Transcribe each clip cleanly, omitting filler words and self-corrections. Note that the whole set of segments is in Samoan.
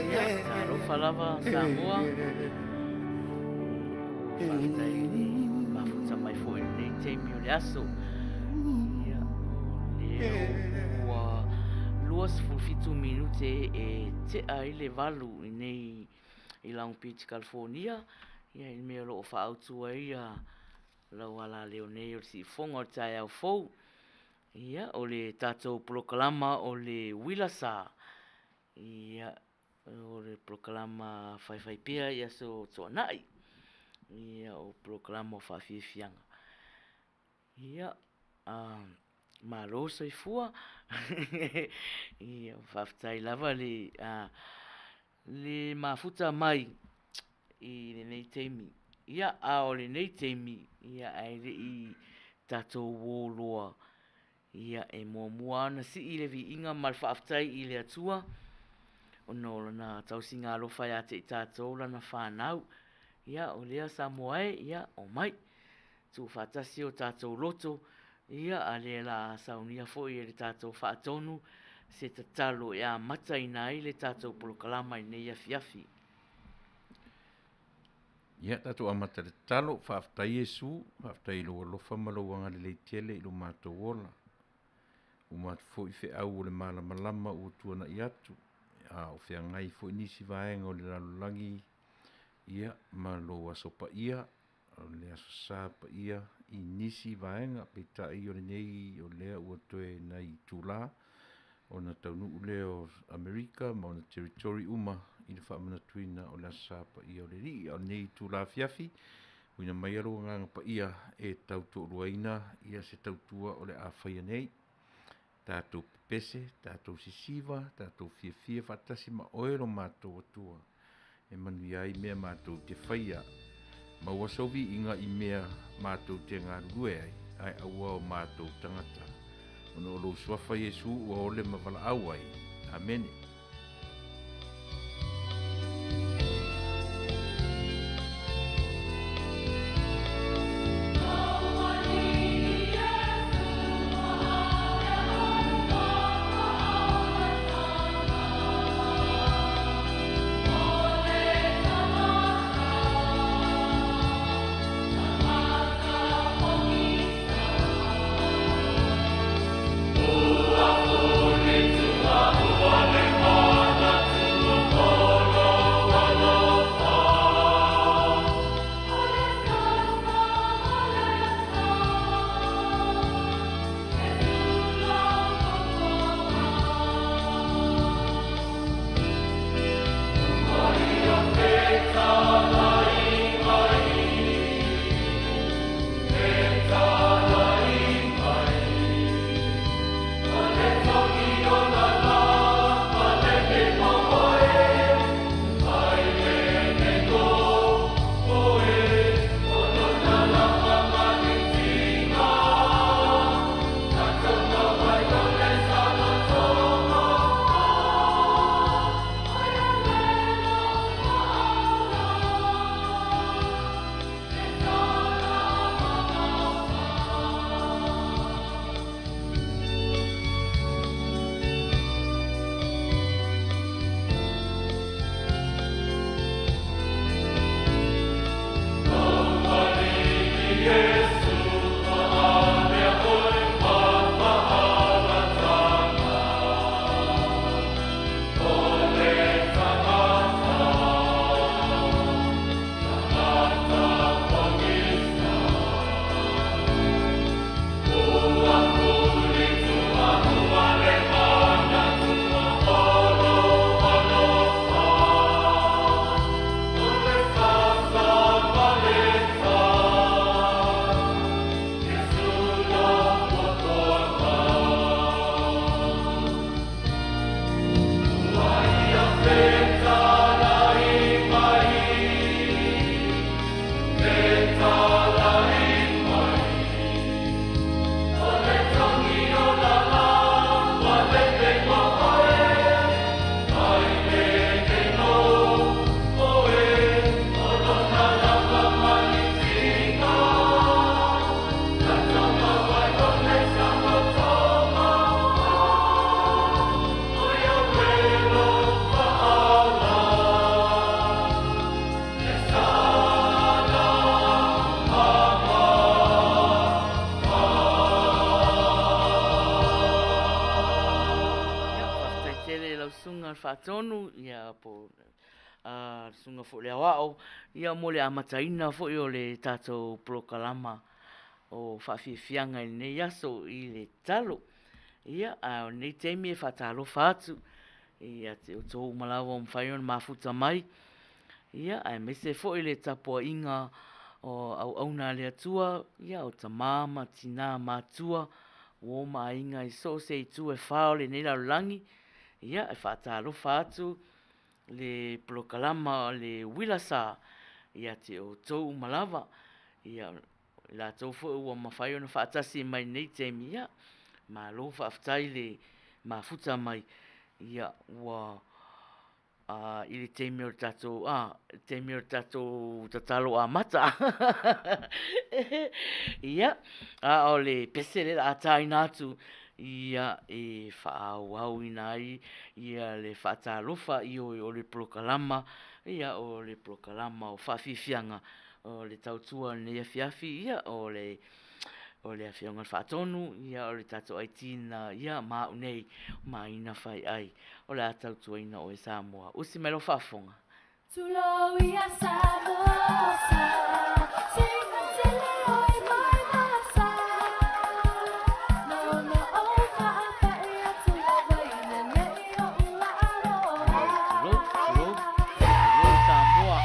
Ia, talofa lava Samoa. Faafetai i le mafuta mai foi i lenei taimi o le aso. Ia, o lea ua 27 minute e tea ai le 8 i nei i Long Beach, California, ia i le mea o lo o faaautu ai ia lau alaleo nei o le siufofoga o le taeao fou. Ia, o le tatou polokalama o le Uila Sa, ia, o le polokalama faifai pea i aso tuanai, ia, o polokalama o faafiafiaga. Ia, malo soifua, ia, faafetai lava le, le mafuta mai i lenei taimi. Ia, a o lenei taimi, ia, ae le i tatou uō loa, ia, e muamua lava ona sii le viiga ma le faafetai i le Atua ona o Lana tausiga alofa ia te i tatou Lana fanau. Ia, o lea Samoa e, ia, omai, tuufaatasi o tatou loto, ia, a lea la saunia foi e le tatou faatonu se tatalo e amataina ai le tatou polokalama i lenei afiafi. Ia, tatou amata i le tatalo. Faafetai Iesu, faafetai i lou alofa ma lou agalelei tele i lo matou ola. Uma atu foi feau o le malamalama ua tuanai atu, a o feagai foi nisi vaega o le lalolagi, ia ma lou aso paia, o le Aso Sa paia i nisi vaega, peitai o lenei o lea ua toe nai itula ona taunuu lea o Amerika ma ona territory uma i le faamanatuina o le Aso Sa paia o le Alii. A o lenei itula afiafi, tuuina maia lou Agaga Paia e tautoaluaina se tautua o le a faia nei. Tatou pepese, tatou sisiva, tatou fiafia faatasi ma oe lo matou Atua e manuia ai mea matou te faia. Maua sou viiga i mea matou te galulue ai, ae aua o matou tagata. Ona o lou Suafa Iesu ua ole ma valaau ai. Amene. Ia, faafetai tele i lau Susuga i le Faatonu, ia po o le Susuga foi i le Aoao, ia mo le amataina foi o le tatou polokalama o faafiafiaga i lenei aso i le tatalo. Ia, a o lenei taimi e faatalofa atu ia te outou uma lava ua mafai ona mafuta mai, ia aemaise foi le tapuaiga o auauna a le Atua, ia o tama ma tina matutua, uo ma aiga i so o se itu e fa o lenei lalolagi. Ia, e faatalofa atu le polokalama o le Uila Sa ia te outou uma lava. Ia, o i latou foi ua mafai ona faatasi mai i lenei taimi, ia, malo faafetai le mafuta mai, ua. I le taimi o le tatou, le taimi o le tatou tatalo amata. Ia, a o le pese lea o le a taina atu, ia, e faaauauina ai le faatalofa, ioe, o le polokalama, ia o le polokalama o faafiafiaga o le tautua i lenei afiafi, ia, o le Afioga i le Faatonu, o le tatou Aitina ma au nei o Maina Faiai o le a tautuaina oe Samoa. Usi mai lau faafofoga. Tulou ia Samoa sa, sina tele oe mai masa. No no o fa'afa'i atu lava ina nei o'u la'aloa. Tulou, tulou, tulou Samoa.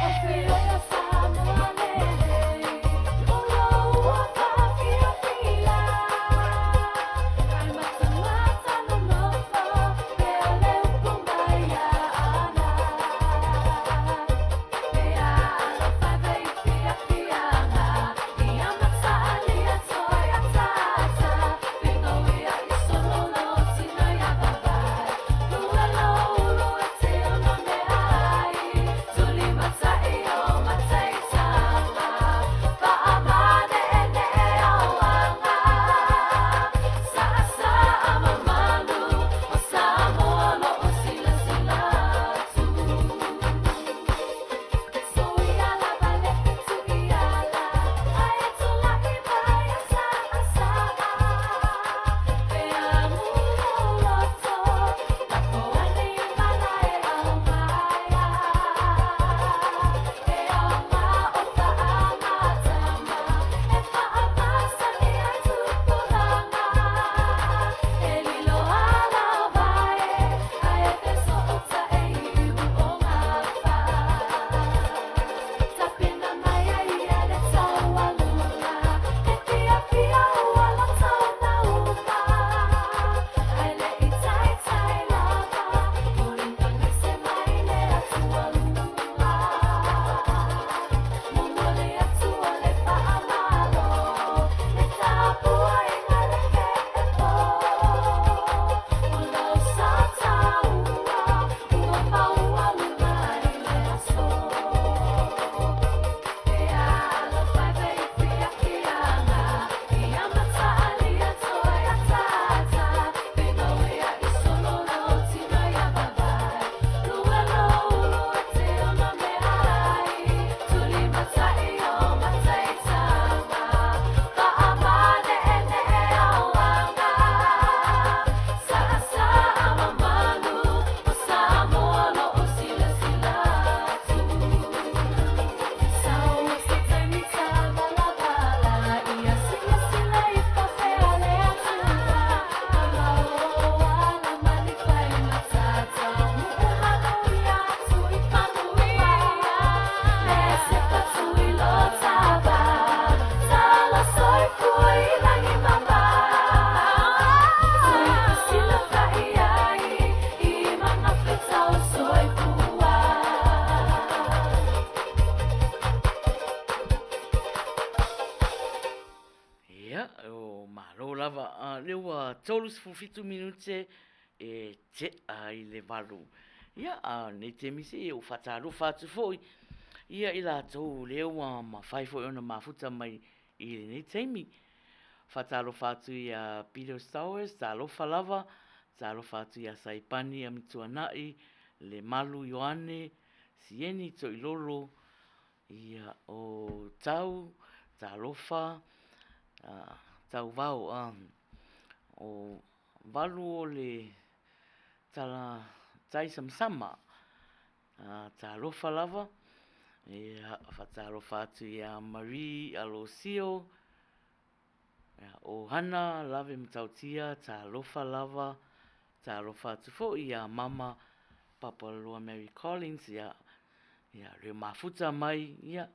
Ia, o malo lava. A lea ua 37 minute e tea i le 8. Ia, a o lenei taimi se i ou faatalofa atu foi ia i latou lea ua mafai foi ona mafuta mai i lenei taimi. Faatalofa atu ia Peter Stowers, talofa lava, talofa atu ia Saipani Amituanai, Lemalu Ioane, Sieni Toilolo, ia o Tau, talofa, Tauvao, o valu o le tala taisamasama, talofa lava, ia faatalofa atu ia Marie Alosio, o Hana Lave Matautia, talofa lava, talofa atu foi ia Mama Papaloa Mary Collins, ia lea mafuta mai, ia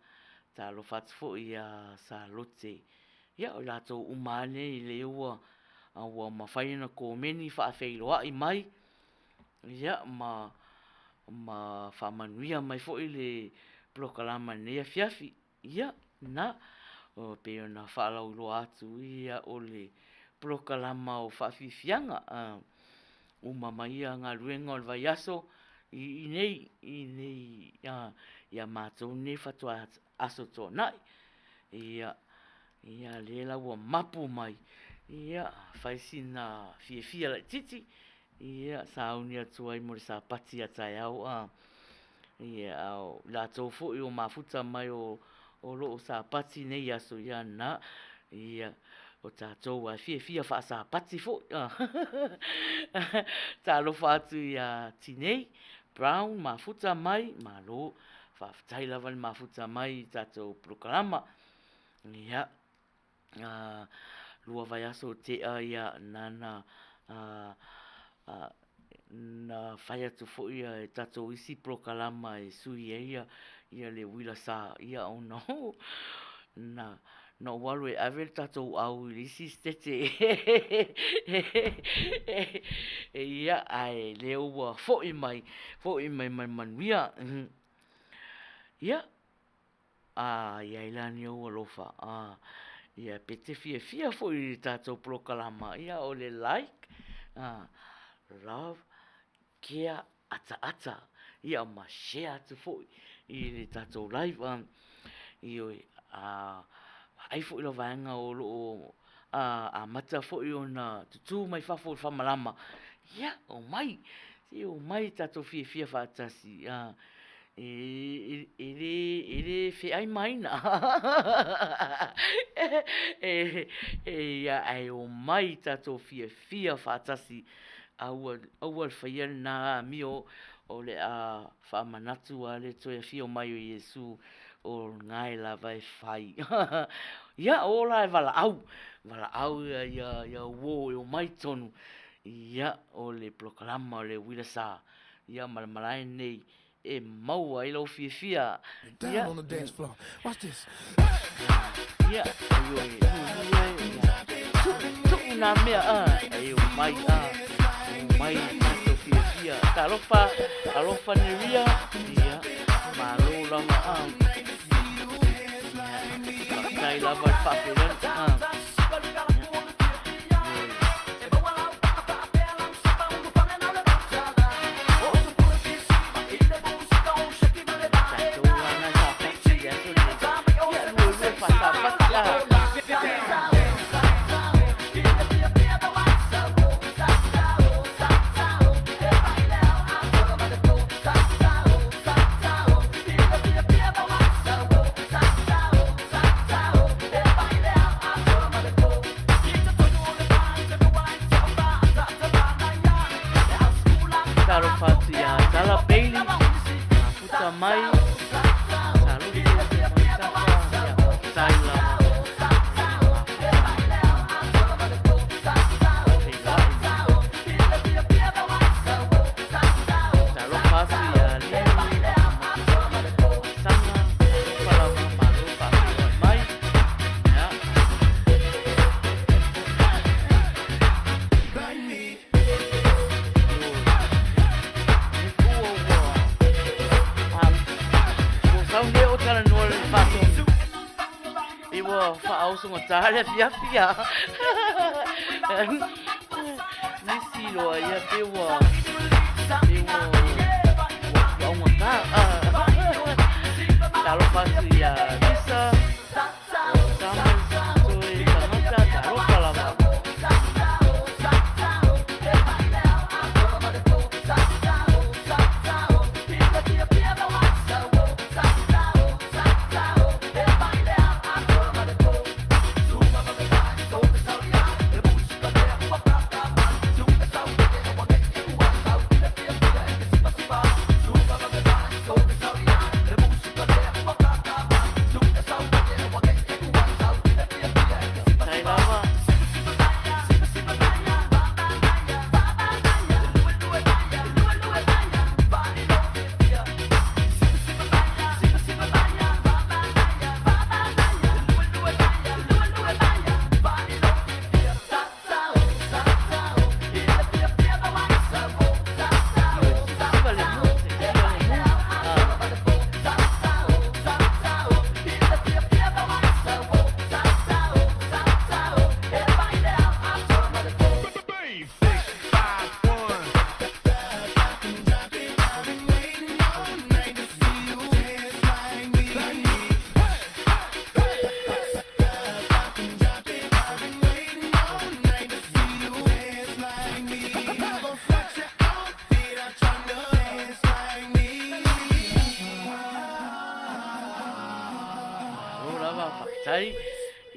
talofa atu foi ia Salote. Ia o i latou uma lava nei lea ua ua mafai ona komeni faafeiloai mai, ia ma faamanuia mai foi le polokalama i lenei afiafi. Ia, lena, e pei ona faalauiloa atu, ia o le polokalama o faafiafiaga, uma mai ia galuega o le vaiaso. i nei i nei ia matou nei faatoa Aso Toonai. Ia, ia lea la ua mapu mai, ia fai sina fiafia laitiiti, ia sauni atu ai mo le Sapati a taeao a. Ia a o i latou foi ua mafuta mai o lo o Sapati nei aso, ia na, ia o tatou lava e fiafia faa-Sapati foi. Talofa atu ia Tinei Brown, mafuta mai, malo faafetai lava le mafuta mai i le tatou polokalama. Ia, 2 vaiaso ua tea na na na fai atu foi e tatou isi polokalama e sui ai le uila sa, ona na ou alu e ave le tatou au i le isi setete ia, ae o lea ua foi mai, foi mai ma le manuia. Ia, a i ai la ni ou alofa, pe e te fiafia foi i le tatou polokalama, ia o le like, love, kea, ataata, ia ma share atu foi i le tatou live. Ioe. A vaai foi la vaega o lo o amata foi ona tutu mai fafo o le famalama, ia omai, se omai tatou fiafia faatasi, e le feai maina ae omai tatou fiafia faatasi. Aua aua le faia lena amio o le a faamanatu lava le toe afio mai o Iesu, o lena lava e fai. Ia, o la e valaau, valaau uo e omai i totonu, o le polokalama o le Uila Sa ma le malae lenei e maua ai lou fiafia. Ia, ia, ioe, tuu nā mea e omai, omai tatou fiafia. Talofa, alofa Neria, ia, malo lava. Faafetai lava le faafeiloai. Talofa atu ia Tala Bailey, mafuta mai, talofa mai tafa, ia faafetai lava. Talofa atu ia Lili Masana, talofa lava, malo faafeiloai mai. Ia. Ua sau nei o talanoa le faatonu. E ua faaosogata le afiafi a. Nisi loa ia pe ua pe ua ua augata. Talofa atu ia Lisa, o Thomas, toe tagata, talofa lava.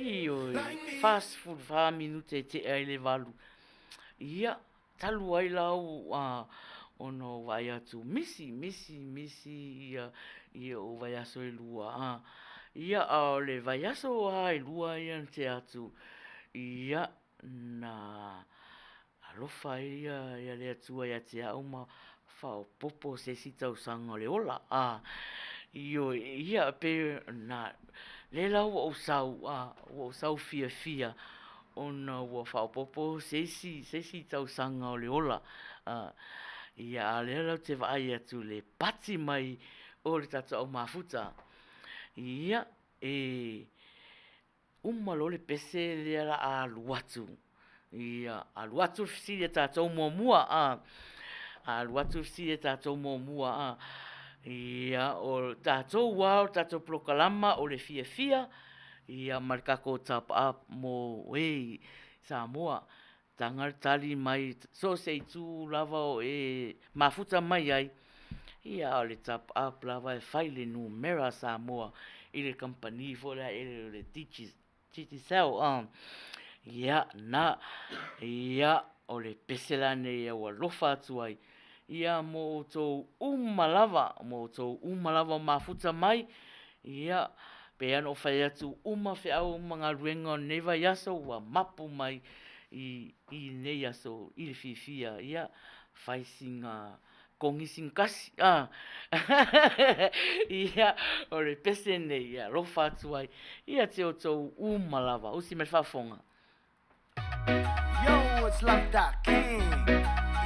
Ioe, 44 minute e tea ai le 8. Ia, talu ai la ua ona ou vaai atu, misi, misi, misi ia ia ou vaiaso e lua a. Ia, a o le vaiaso lava e lua ia na tea atu, ia, na alofa ai ia le Atua ia te au ma faaopoopo se isi tausaga o le ola. Ioe, ia pei na, lea la ua ou sau ua ou sau fiafia ona ua faaopoopo se isi tausaga o le ola. Ia a o lea la ou te vaai atu i le pati mai o le tatou au mafuta. Ia, e uma loa le pese lea o le a alu atu, ia, alu atu le fesili a tatou muamua a. Alu atu le fesili a tatou muamua a. Ia, o tatou lava o le tatou polokalama o le fiafia ma le tatou top up mo e i Samoa. Taga le tali mai so o se itu lava o e mafuta mai ai, ia a o le top up lava e fai i le numera a Samoa i le kamupani foi lea o le Digicel. Ia, lena. Ia, o le pese la lenei e aualofa atu ai ia mo outou uma lava, mo outou uma lava o mafuta mai. Ia, pei lava ona ou fai atu, uma feau ma galuega o lenei vaiaso ua mapu mai i lenei aso i le fiafia. Ia, fai sina kogisi kasi a. Ia, o le pese lenei e alofa atu ai ia te outou uma lava. Usi mai le faafofoga. Yo, it's Love Dot King.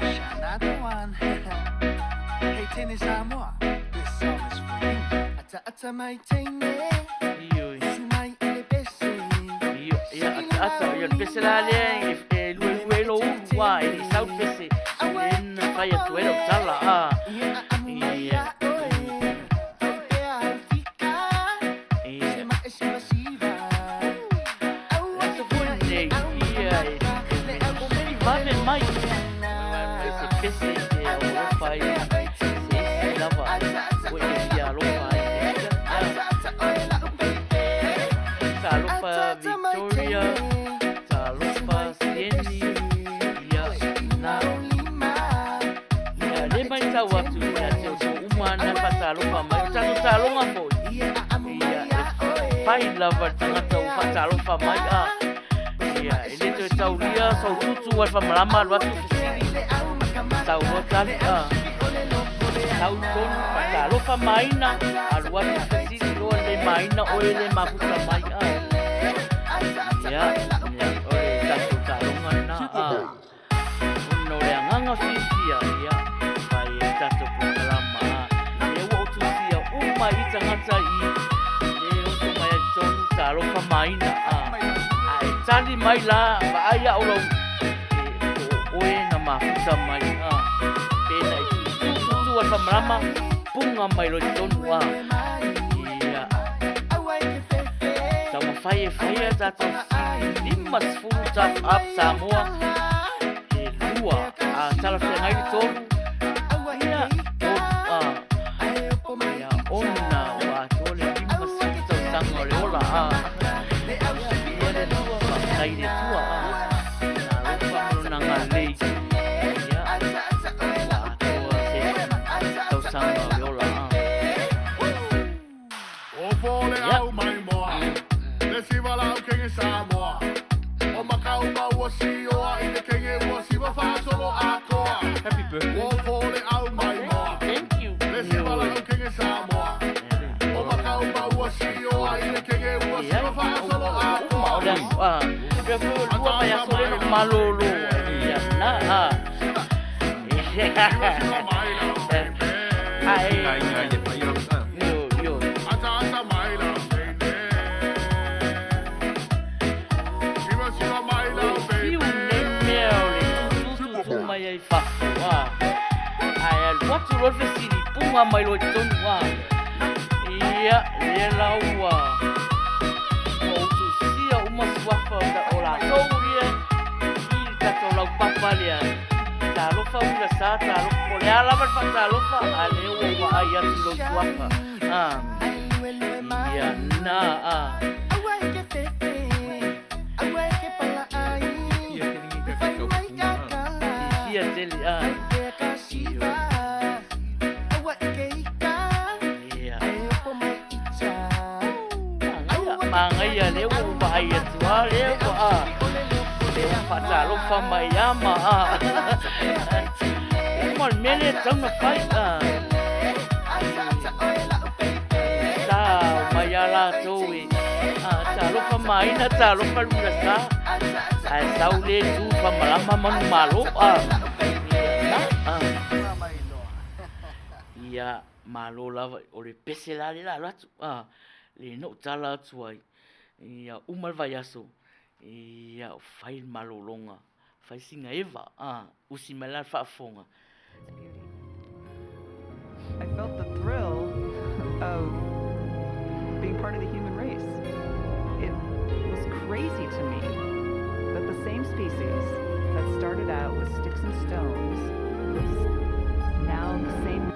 It's another one. Hey, Tenny Samoa, this song is for you. Ata ata mai teine, Ioe. su mai i le pese. Ia, ia, ata ata, ia le pese la lea e, e lue lue lo ulu a, e le i sau le pese. Lea na fai atu ai lau tala a. Ia amu mai Ia. ia oe, fai pea au fika. Ia. Se ma e siva siva. Le aso foi lenei, ia, e, e, e vave mai. Mai se pese e aualofa ai, se isi lava ua e fia alofa ai. Ia, Talofa Victoria, talofa Sieni, ia, na, ia, lea matau atu ia te outou uma na faatalofa mai. O tatou taloga foi, ia, e fai lava le tagata ua faatalofa mai a. Ia, e le toe taulia sou tutu a le faamalama alu atu fesili, sau loa tali a. Sau tonu faatalofa maina, alu atu fesili loa le maina oe le mafuta mai a. Ia, ia, o le tatou taaloga lena a. Ona o le agaga fiafia, ia, fai ai le tatou polokalama a. Lea ua ou tusia uma i tagata i le oso mai ai totonu talofa maina a. Ae tali mai la, vaai au lau, e, po o oe na mafuta mai a. Pe na e tututu a le faamalama, puga mai loa i totonu a. Ia, taumafai e faia tatou fesili 50 top up Samoa e lua a talafeagai le tolu ia tolu a ia ona ua atoa le 50 tausaga o le ola a. Ia le Atua, faafetai i le Atua a. Na alofa ma lona agalelei ia ua atoa se isi tausaga o le ola a. Ia. Happy birthday. Thank you. Ia, uma o le aso a. Pea foi o lua vaiaso lea na ou malōlō ai. Ia, na a. Ae. Aiga ia fai au. Io, io. Ua fiu nei mea o le tutututu mai ai fafo a. Ae alu atu loa le fesili, puga mai loa i totonu a. Ia, lea la ua ua ou tusia uma suafa o latou ia i le tatou laupapa lea. Talofa uila sa, talofa, po o le a lava le faatalofa, a lea ua ou vaai atu i lou suafa. A, ia, na a. atu lava lea ua faatalofa mai lava ma uma le mea lea e tatau ona fai. Sa omai lava latou e talofa Maina, talofa Lulasa, ae sau le tu famalama manumalo. Ia malo lava, o le pese la lea o le a alu atu, lea na ou tala atu ai, ia uma le vaiaso, ia fai le malologa, fai sina eva, usi mai la le faafofoga. I felt the thrill of being part of the human race. It was crazy to me that the same species that started out with sticks and stones was now the same.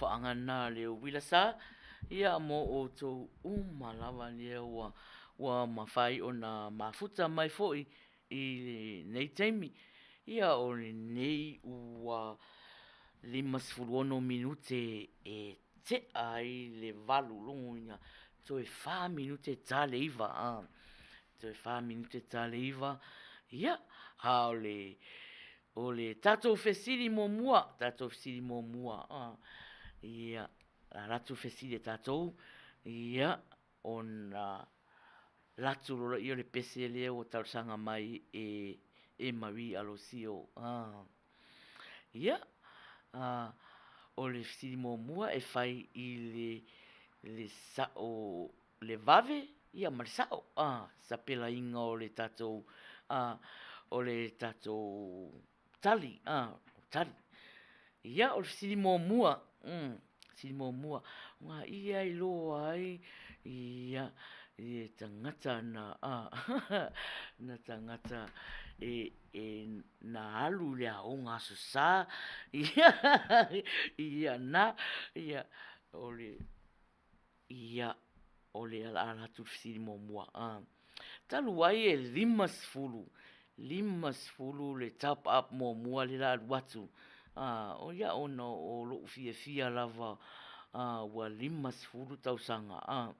Alofaaga lena a le uila sa, ia mo outou uma lava lea ua ua mafai ona mafuta mai foi i lenei taimi. Ia o lenei ua 56 minute e tea ai le 8:00, lona uiga toe fa minute ta le 9:00 a. Toe fa minute ta le 9:00, ia, a o le O le tatou fesili muamua, tatou fesili muamua, ia, o le a alu atu le fesili a tatou, ia, ona alu atu loa lea o le pese lea ua talosaga mai e Marie Alosio. Ia, o le fesili muamua e fai i le sao le vave ma le sao, sapelaina o le tatou tali. Ia, o le fesili muamua, fesili muamua, o gaia e iloa ai le tagata na na tagata na alu i le aoga Aso Sa ia na, ia, o le Ia, o le a alu atu le fesili muamua. Talu ai e 50, 50 le top up muamua lea o le a alu atu, ia ona o lou fiafia lava ua 50 tausaga.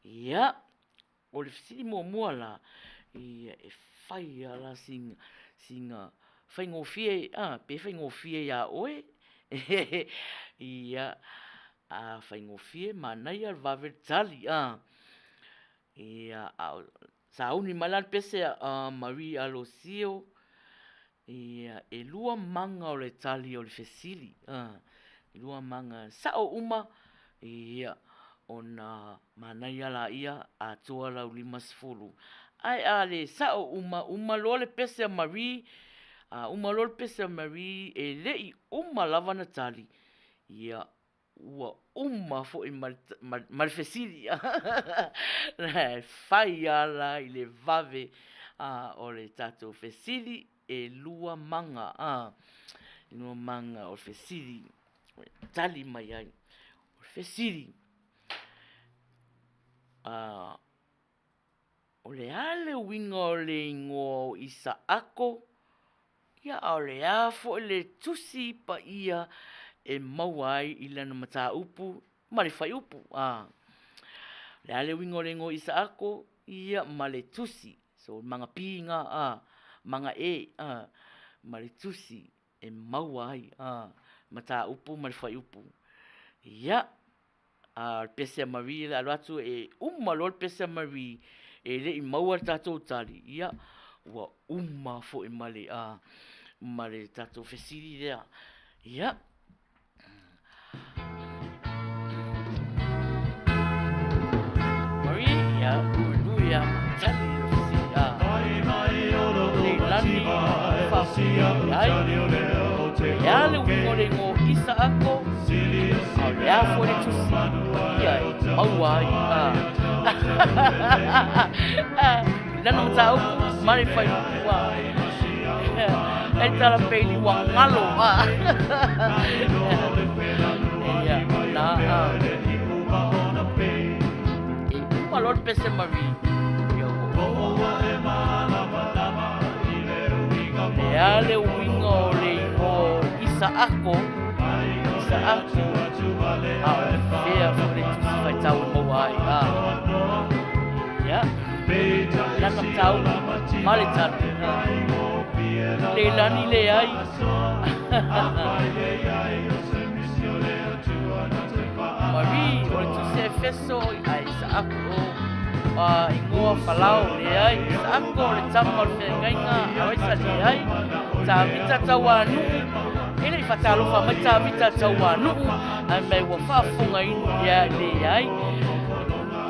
Ia, o le fesili muamua la, ia e fai lava la sina faigofie pe faigofie ia oe. Ia, a faigofie, manaia le vave tali. Ia, a o sauni mai la le pese a Marie Alosio, ia, e lua maga o le tali o le fesili. E lua maga, e sao uma, ia, ona manaia lea atoa lau 50. Ae a le sao uma, uma loa le pese a Marie, a uma loa le pese a Marie e le i uma lava ona tali, ia, ua uma foi ma le fesili. E fai lava la i le vave o le tatou fesili, e lua maga, e lua maga o le fesili e tali mai ai. O le fesili; o le a le uiga o le igoa o Isaako, ia a o le a foi le Tusi Paia e maua ai i lana mataupu ma le fuaiupu? O le a le uiga o le igoa o Isaako ia ma le Tusi, so maga P lena a, maga E ma le Tusi e maua ai mataupu ma le fuaiupu. Ia, a o le pese a Marie o le a alu atu e uma loa le pese a Marie e le i maua le tatou tali, ia ua uma foi ma le tatou fesili lea. Ia. Marie, ia, lui lava ma tali le fesili. Leilani, faafetai ai. O le a le uiga o le igoa o Isaako? A o le a foi le tusi ia e maua ai i lana mataupu ma le fuaiupu. E tala peili ua galo. Ia, na. E uma loa le pese Marie. Ia ua Le a le uiga o le igoa o Isaako, Isaako, a o fea foi le tusi faitau e maua ai. Ia, lana mataupu ma le tali. Leilani leai. Marie, o le tusi a Efeso a Isaako, a ingoa Falao leai, Isaako o le tama o le feagaiga a Raisa leai, Tavita Tauanuu, e le i faatalofa mai Tavita Tauanuu, ae mea ua faafofogaina ia leai,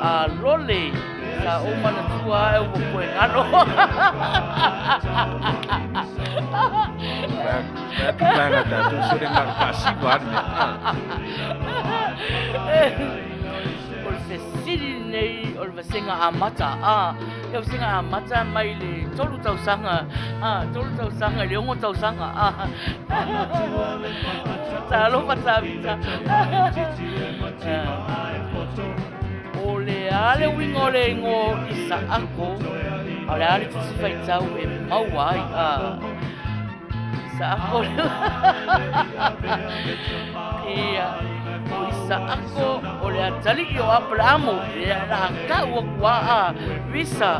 a lole sa ou manatua ae ua koe galo. O le fesili lenei o le vasega amata a. Ia o sega amata mai le 3 tausaga, 3 tausaga i le 6 tausaga. Talofa Tavita. O le a le uiga o le igoa o Isaako, a o le a le tusi faitau e maua ai. Isaako. Ia, o Isaako o le atalii o Aperaamo, ia la tau aku a Risa,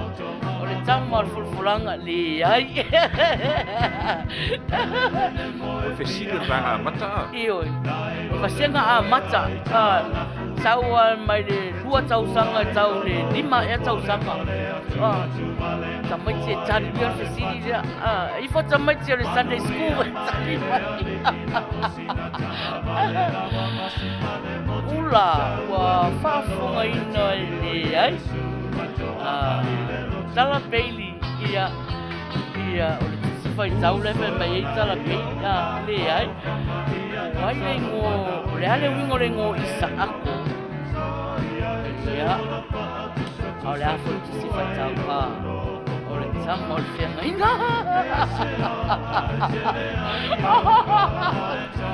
o le tama o le folafolaga, leai. O le fesili o le vaega amata a? Ioe, o le vasega amata, sau lava mai le 2 tausaga e tau le 5 ea tausaga. Tamaiti e tali ia le fesili lea. Ifo tamaiti o le Sunday school e tali mai. Ula, ua faafofogaina e leai. Tala Bailey, ia, ia, o le tusi faitau lea e fai mai ai Tala Bailey, leai. O ai le igoa, o le a le uiga o le igoa o Isaako? Ia, a o le a foi le tusi faitau, o le tama o le feagaiga.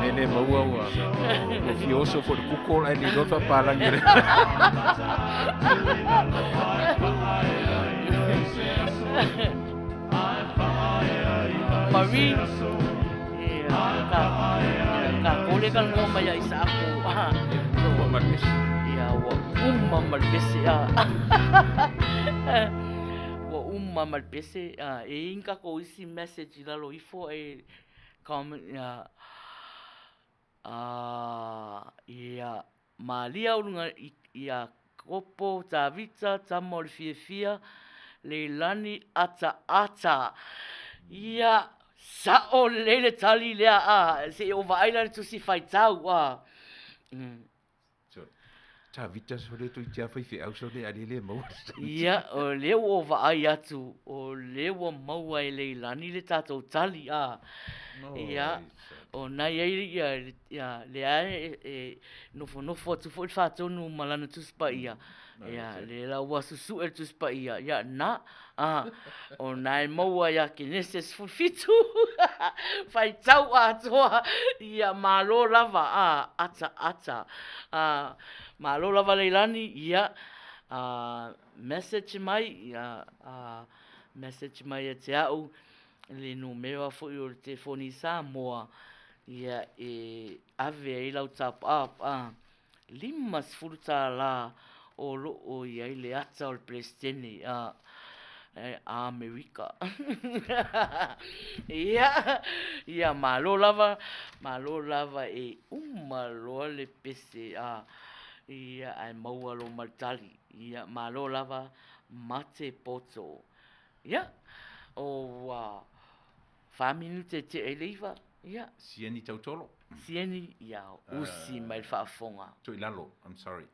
Le le maua ua ua fia oso foi le Google ae le iloa le faapalagi o le Marie, ia, ka, ka kole ka ngoa mai ia Isaako. Ua ma le pese. Ia, ua uma ma le pese. Ua uma ma le pese. E i ai ni tatou isi message i lalo ifo e comment ia ia Malia uluga ia Kopo Tavita tama o le fiafia Leilani ataata ia sao lelei le tali lea a se i ou vaai la i le tusi faitau a. Tavita sole toeitiiti lava faifeau sole a le le maua. Ia, o lea ua ou vaai atu, o lea ua maua e Leilani le tatou tali a. Ia, o na i ai ia, ia lea e nofonofo atu foi le Faatonu ma lana Tusi Paia. Ia, lea la ua susue le Tusi Paia, ia na, a, o na e maua ia Kenese 17, faitau atoa, ia malo lava, a, ataata. A, malo lava Leilani, ia, a, message mai, ia, a, message mai ia te au, le numera foi o le telefoni i Samoa, ia, e ave ai lau top up, a, $50 o lo o i ai le ata o le Peresetene a Amerika. Ia, ia malo lava, malo lava e uma loa le pese a, ia ae maua lou maletali. Ia, malo lava mate poto. Ia, o ua fa minute e tea i le 9, ia. Sieni Tautolo. Sieni, ia usi mai le faafofoga. Tuilalo, I'm sorry.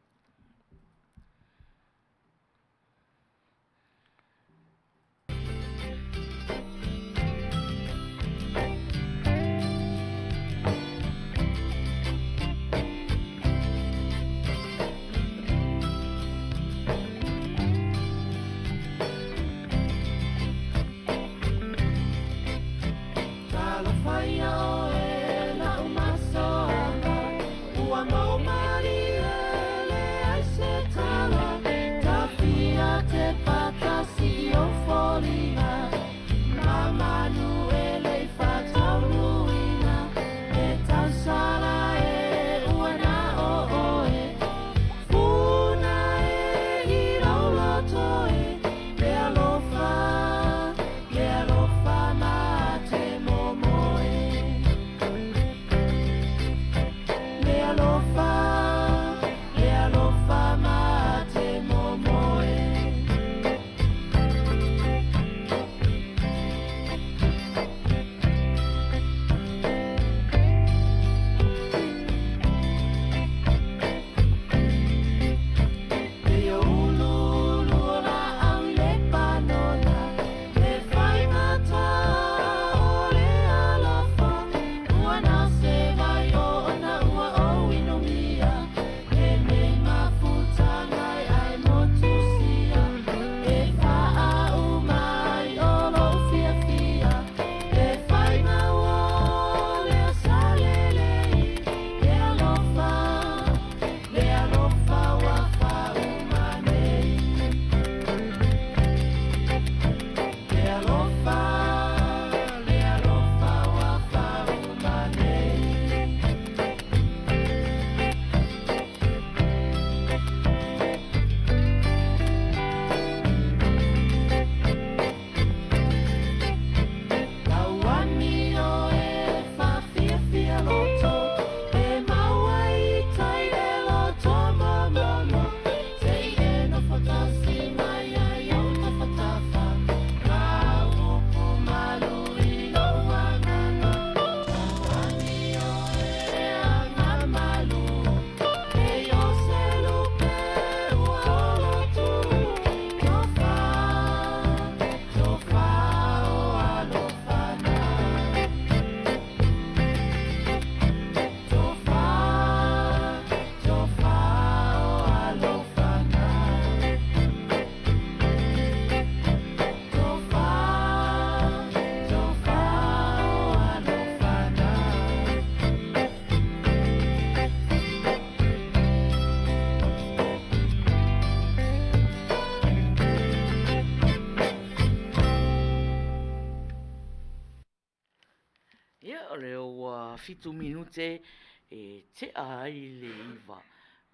7 minute e tea ai le 9.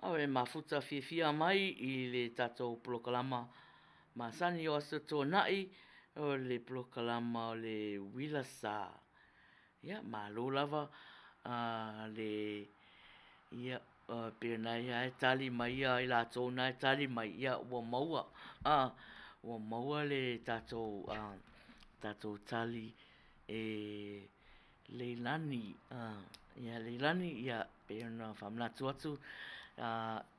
Awe mafuta fiafia mai i le tatou polokalama masani o Aso Toonai o le polokalama o le Uila Sa. Ia, malo lava le, ia, pei ona ia e tali mai ia i latou na e tali mai, ia ua maua, ua maua le tatou, tatou tali e Leilani. Ia Leilani, ia, pei ona faamanatu atu,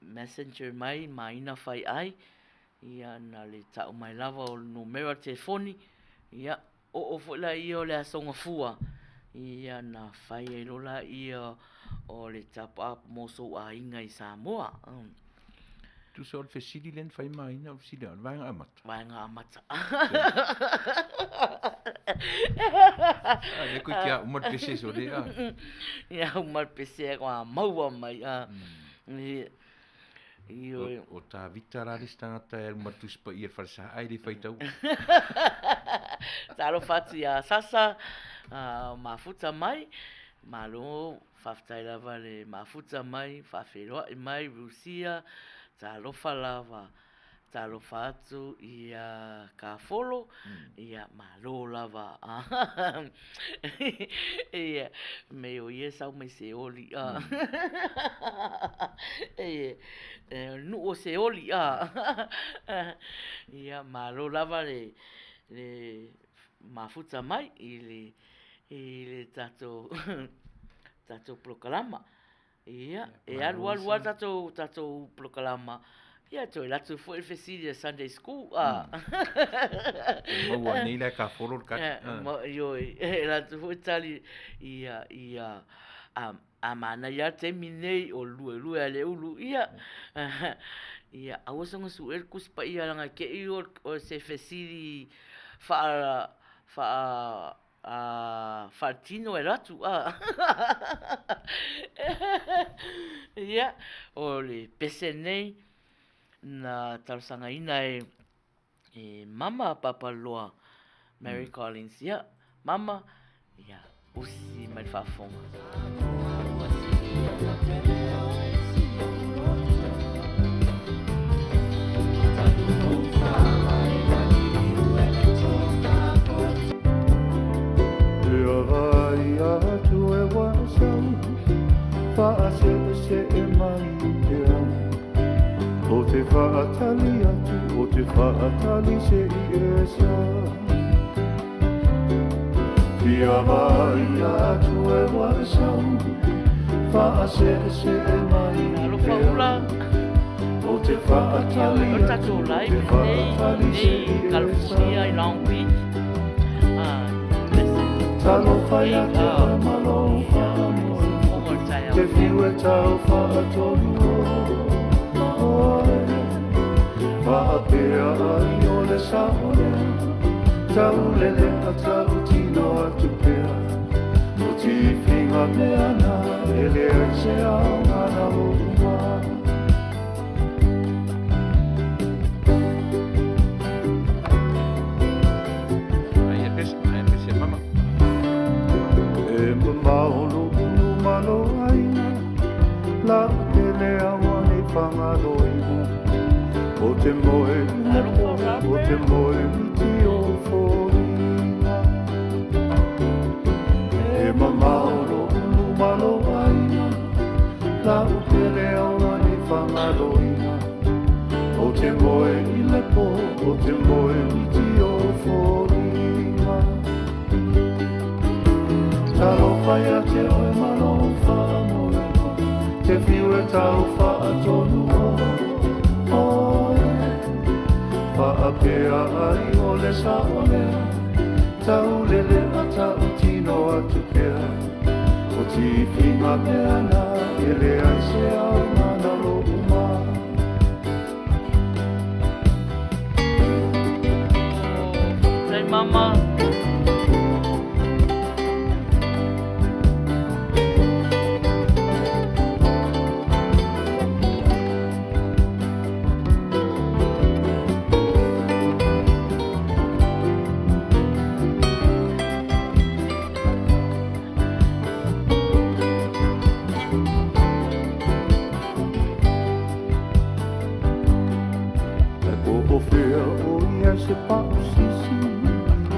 messenger mai Maina Faiai, ia na le tau mai lava o le numera telefoni, ia, Oo foi laia o le Aso Gafua, ia ona fai ai loa lea o le top up mo sou aiga i Samoa. Tusa o le fesili lea na fai Maina, o le fesili a, o le vaega amata? Vaega amata. A lea koe kia uma le pese so lea. Ia uma le pese a maua mai. Ioe. O Tavita la le isi tagata e alu ma le Tusi Paia i le fale saai e le faitau. Talofa atu ia Sasa, mafuta mai, malo faafetai lava le mafuta mai, faafeiloai mai Rusia, talofa lava. Talofa atu ia Kafolo, ia malo lava. Ia, mei o ia e sau mai Seoli. Nuu o Seoli. Ia malo lava le mafuta mai i le tatou polokalama. Ia, e alualu lava tatou, tatou polokalama, ia toe alu atu foi le fesili a Sunday School. A. E maua nei la e Kafolo le tali. Ioe, e alu atu foi tali ia, ia, a, a manaia lava le taimi nei o le luelue a le ulu, ia, ia aua soona sue le Tusi Paia leaga te i o se fesili faa, faa, A faatino e ratu a. Ia, o le pese nei na talosagaina e e Mama Papaloa Mary Collins. Ia, Mama, ia, usi mai le faafofoga. Ia atu e waisau Whaase'ese'e mai te au O te whaatali atu O te whaatali se i e sa Ia vai atu e waisau Whaase'ese'e mai te au O te whaatali atu O te whaatali se i e sa Talofa ia te oe ma lou whaamoe Te whiu e tau whaatonu oe Whaapea ai o le sao lea Taulele a tau tino atu pea O tiwhinga mea na e leai se ao ngana o uma. Aia pese, aia pese mama. E mamao lo ulu ma lo aina, La tele aua nei whangaloina. O te moe i le po, o te moe miti o fōina. E mamao lo ulu ma lo aina, La tele aua nei whangaloina. O te moe i le po, o te moe miti o fōina. Talofa ia te oe ma lou whaamoemoe, Te whiu e tau whaatonu o oe. Whaapea ai o le sao lea, Taulele a tau tino atu pea. O tiwhinga mea na, e leai se ao ngana lou ma. Faafetai mama. se pausisi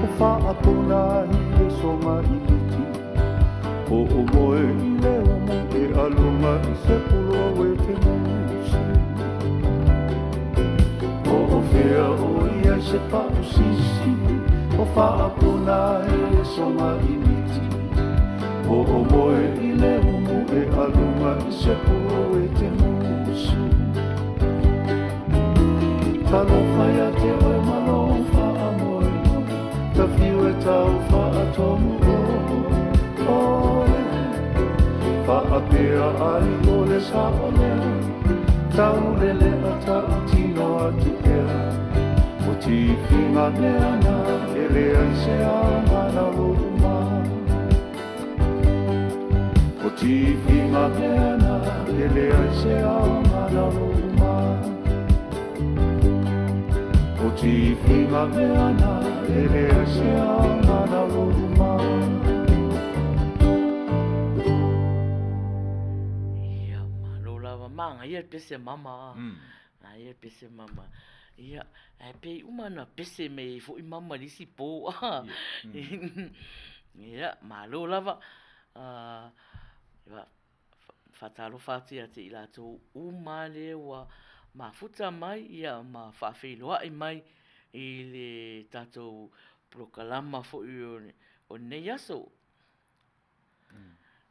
O faapuna ai le soga i miti O o moe i le umu e aluga i se puloa ue te musu O o fea o ia i se pausisi O faapuna ai le soga i miti O o moe i le umu e aluga i se puloa ue te musu Talofa ia te oe ma lou faamoemoe Tafiu e tau faatomu oe Faapea ai o le sao lea Taulelea tautino atu pea O tifiga mea na e leai se aoga na lou O tifiga mea na e leai se aoga na lou O tifiga mea na e leai se aoga na lou Ia, malo lava. Manaia le pese mama. Manaia le pese mama. Ia, ae pei uma na pese mai ai foi mama i le isi po. Ia, malo lava. Faatalofa atu ia te i latou uma lea ua mafuta mai ia ma faafeiloai mai i le tatou polokalama foi o lenei aso.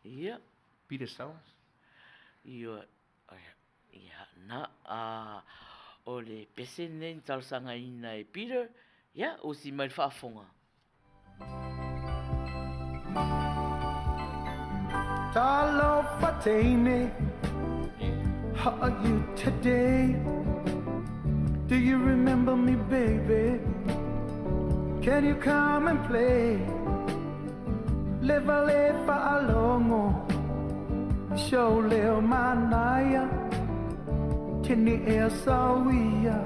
Ia. Peter Sellers. Ia, ia na, o le pese lenei na talosagaina e Peter, ia, osi mai le faafofoga. Talofa teine, how are you today? Do you remember me, baby? Can you come and play? Leva le faalogo Show leo manaia Tini ea sauia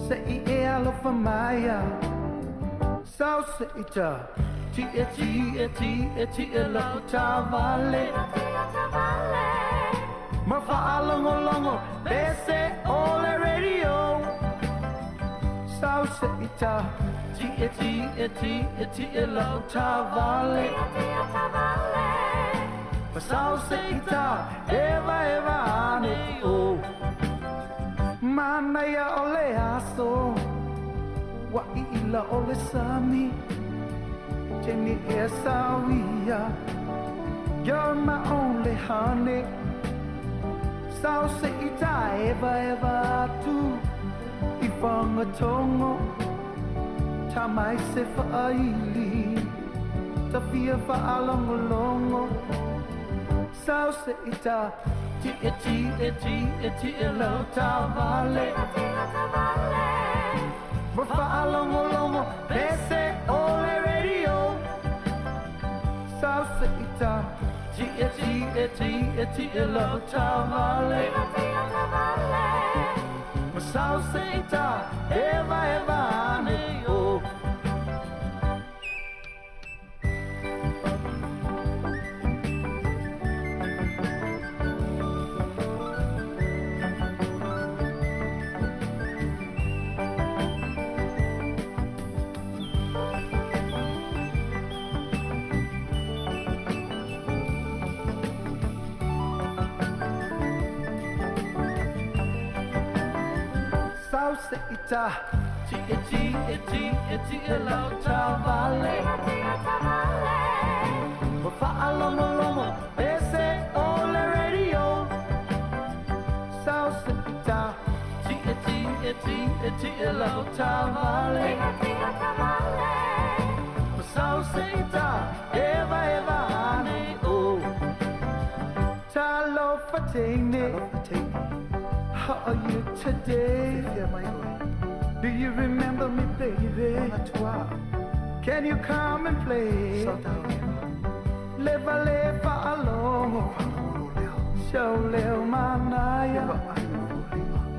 Se i e alofa maia Sau se ita Ti e ti e ti e ti e lau tavale Ma faalogologo Pese o le radio Sau se ita Ti e ti e ti e ti e lau tavale Ma sau se ita Eva eva ane o Manaia o le aso Ua iila o le sami Tini e sauia You're my only honey Sau se ita eva eva atu I Fagatogo Tamai se faaili Tafia faalogologo Sau se ita Ti e ti e ti e ti e lau tavale Ma faalogologo Pese o le radio Sau se ita Ti e ti e ti e ti e lau tavale Ma sau se ita Eva eva ane o Sau se ita Ti e ti e ti e ti e lau tavale Ma faalogologo Pese o le radio Sau se ita Ti e ti e ti e ti e lau tavale Ma sau se ita Eva eva ane o Talofa teine How are you today? Do you remember me, baby? Can you come and play? Leva lefa alogo Show leo manaia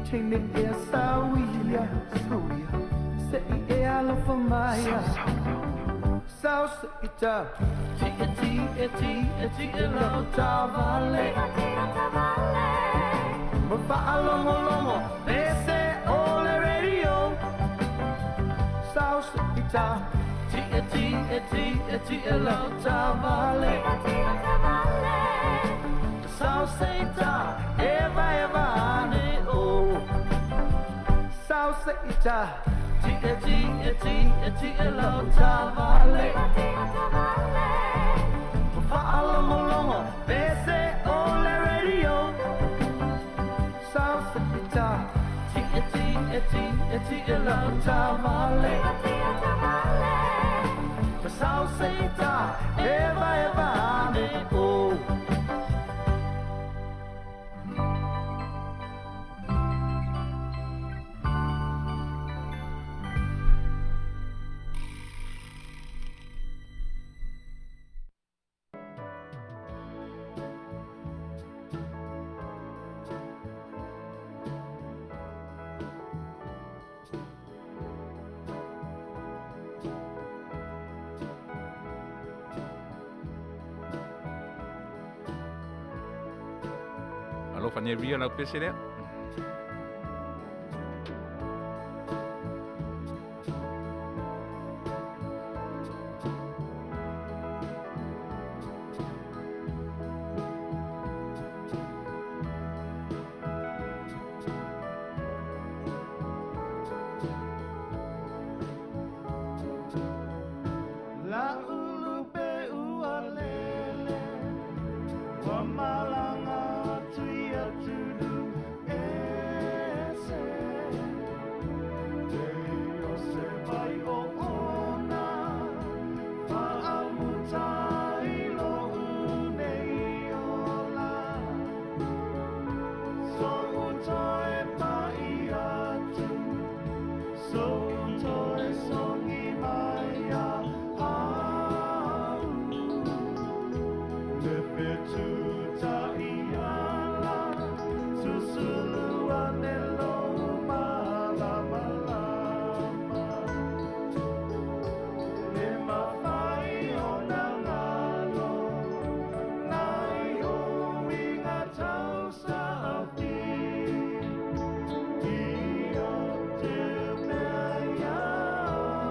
Tini e sauia Se i e alofa maia Sau se ita Ti e ti e ti e ti e lau tavale Ma faalogologo Pese o le radio Seita Ti'e ti'e ti'e ti'e lau tavale Sau seita eva eva ane o Sau seita Ti'e ti'e ti'e ti'e lau tavale Fa'alogologo pese o le radio Sau seita Ti'e ti'e ti'e ti'e lau tavale Sau seita eva eva ane o Alofa nei ria lau pese lea. La ulu pe ua lele Wa malanga tui atulu ese Te o se vai o ona Faamuta i lo unei ola So utoe pa i atu So utoe songi mai a au Le fetuta i ala Susulu ane lo malamalama Le mawhai o nā ngalo Nai o inga tau sa awhi I o te mea iau.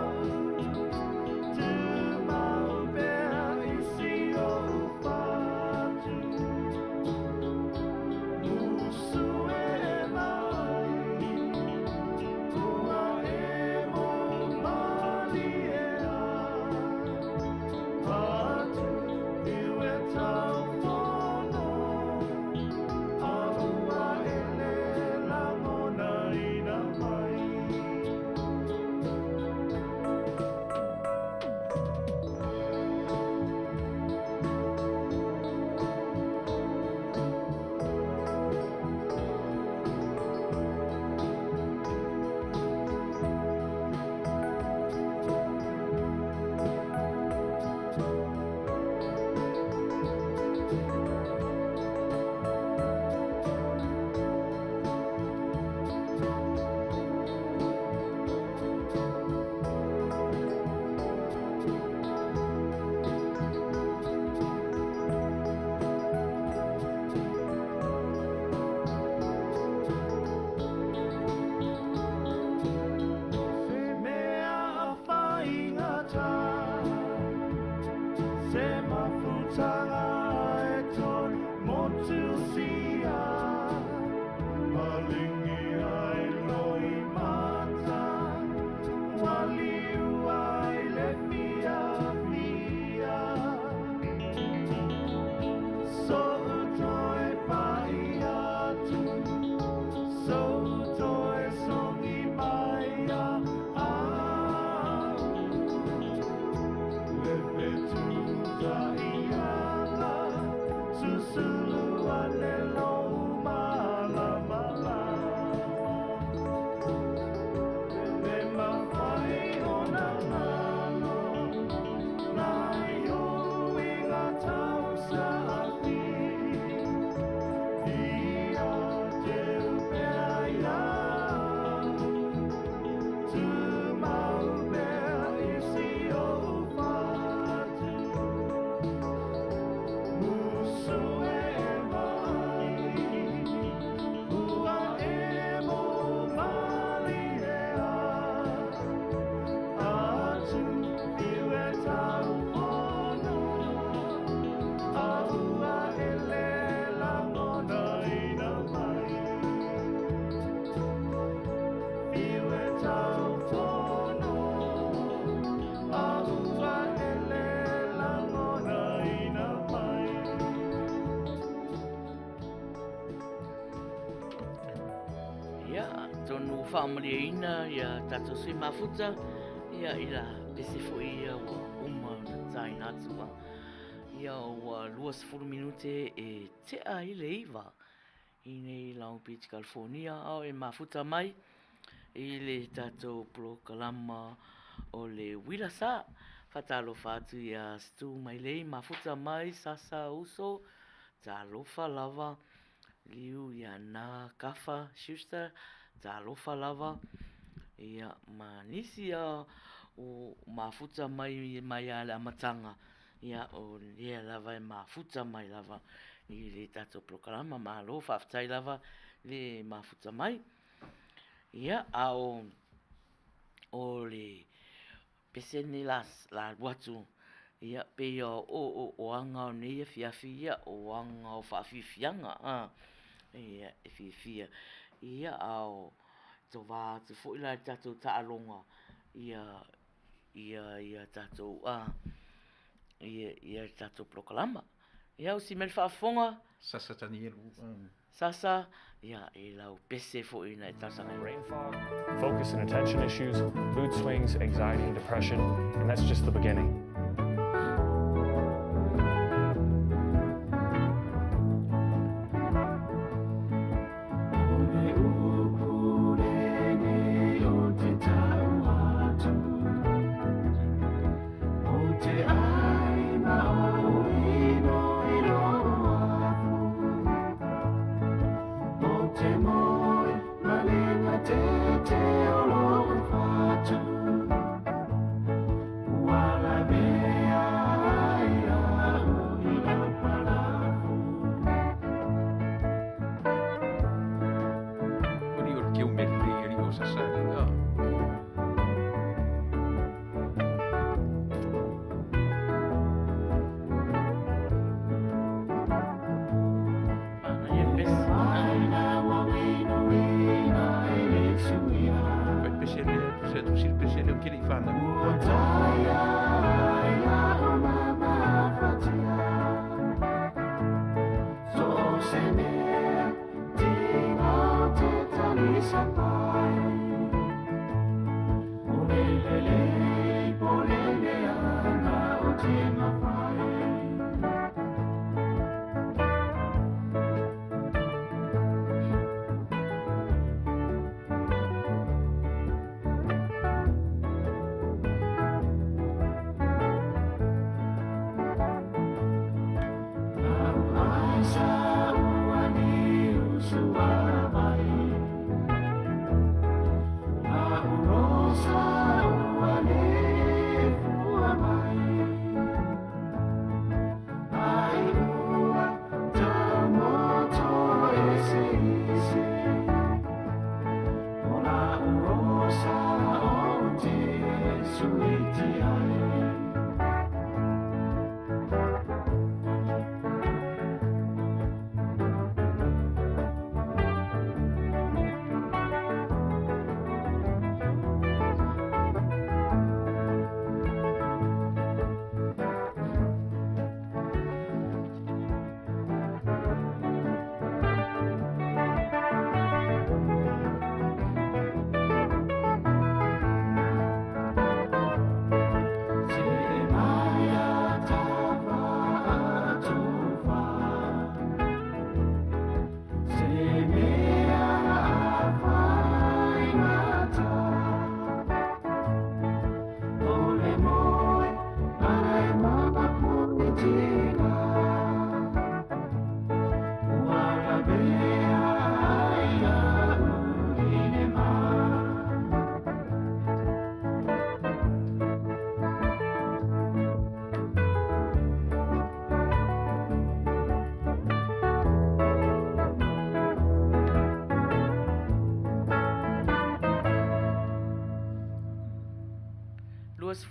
faamalieina ia tatou sui mafuta ia i la pese foi ia ua uma ona taina atu a. Ia ua 20 minute e tea i le 9 i nei Long Beach, California, a o e mafuta mai i le tatou polokalama o le Uila Sa. Faatalofa atu ia Stu Mailei, mafuta mai Sasa Uso, talofa lava, Liu ia Na Kafa Schuster, talofa lava, ia ma nisi a o mafuta mai mai a le amataga, ia o lea lava e mafuta mai lava i le tatou polokalama. Malo faafetai lava le mafuta mai. Ia, a o o le pese lenei la alu atu, ia pei o o aga o nei afiafi, ia o aga o faafiafiaga, a ia e fiafia. Ia, a o tova atu foi la i le tatou taaloga, ia ia ia tatou a ia ia le tatou polokalama. Ia o si mea le faafofoga. Sasa Tanielu. Sasa, ia i lau pese foi na e talosaga ai. Brain fog, focus and attention issues, mood swings, anxiety and depression, and that's just the beginning. O le keu mea lelei alii o Sasa. Ah. Manaia le pese. Fai pese lea, tusi atu si le pese lea o kele i whanau.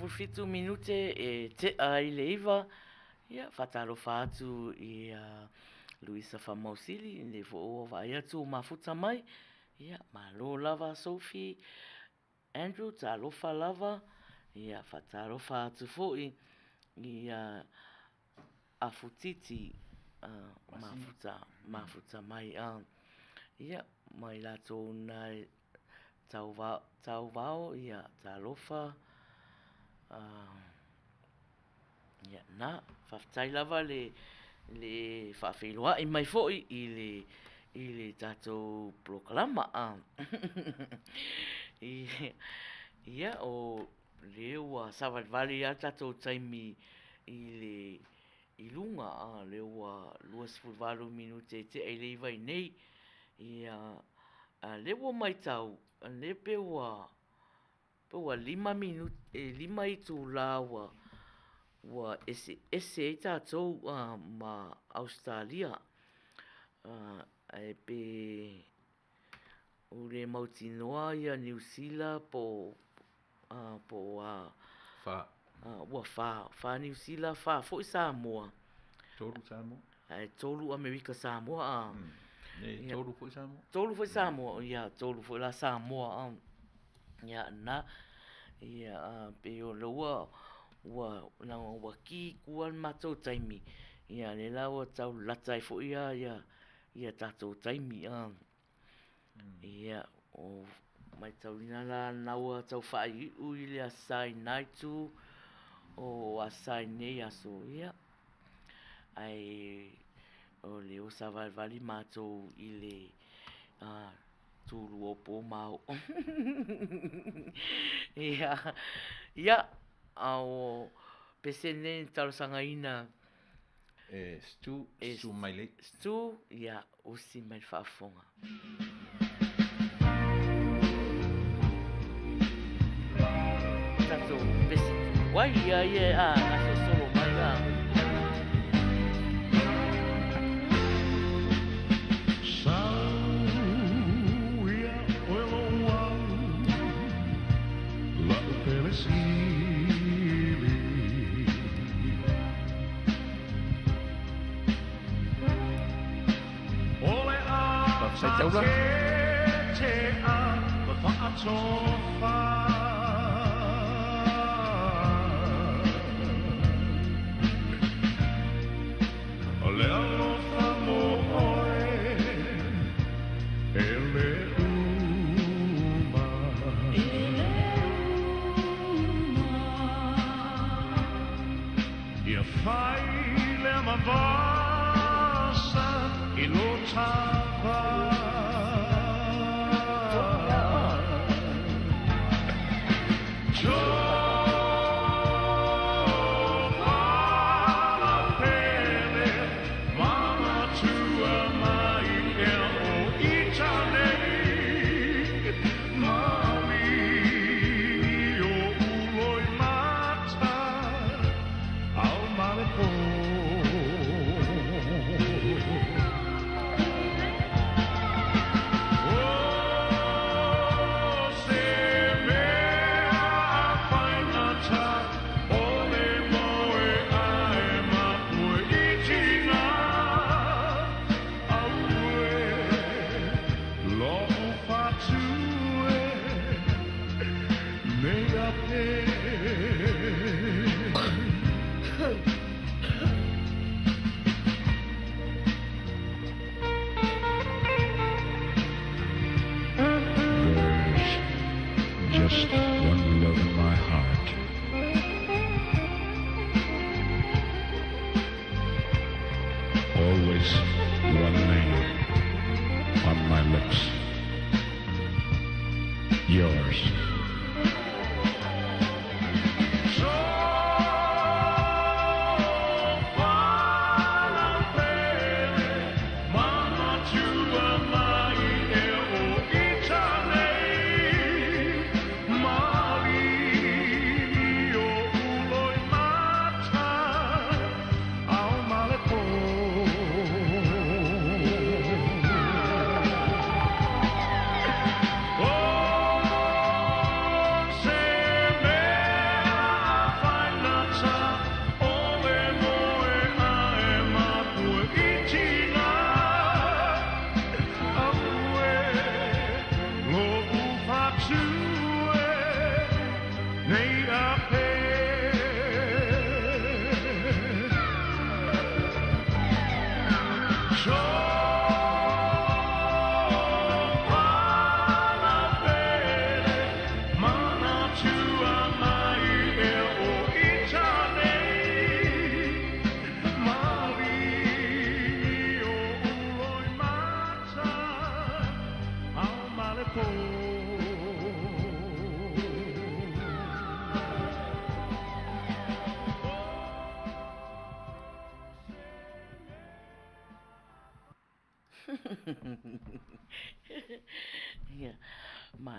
27 minute e tea ai le 9. Ia, faatalofa atu i a Luisa Famausili, le foi ua vaai atu o mafuta mai. Ia, malo lava Sophie Andrew, talofa lava. Ia, faatalofa atu foi i a Afutiti, mafuta, mafuta mai. Ia, mai latou na Tauvao, ia, talofa, ia, na, faafetai lava le le faafeiloai mai foi i le i le tatou polokalama. Ia, o lea ua savalivali lava le tatou taimi i le i luga, a lea ua 28 minute e tea i le 9 i nei. Ia, a lea ua matau, o lea pei ua pe ua 5 minute, e 5 itula ua ua eseese ai tatou ma Ausetalia. Ae pe ua le mautinoa ia Niu Sila po o a? Fa. Ua fa, fa Niu Sila, fa foi Samoa. Tolu Samoa. Ae tolu Amerika Samoa. A. E tolu foi Samoa. Tolu foi Samoa, ia, tolu foi la Samoa. A. Ia, na, ia, a, pei o lea ua, ua, leaga ua ki kua le matou taimi, ia lea la ua tau lata ai foi ia, ia, ia tatou taimi, a. Ia, o matauina la lena ua tau faaiuiu i le Aso Sa i lena itu, o Aso Sa i lenei aso, ia, ae o lea ua savalivali matou i le tulua o po ma ao. Ia, ia, a o pese lenei na talosagaina E Stu, Stu Mailei. Stu, ia, usi mai le faafofoga. Tatou pese tuai ia ia a gasolosolo mai a. Sau ia oe lou au, la'u pele sili. Faafetai Taula. Ia fai lea mavasa i lo tava. There's just one love in my heart. Always one name on my lips. Yours.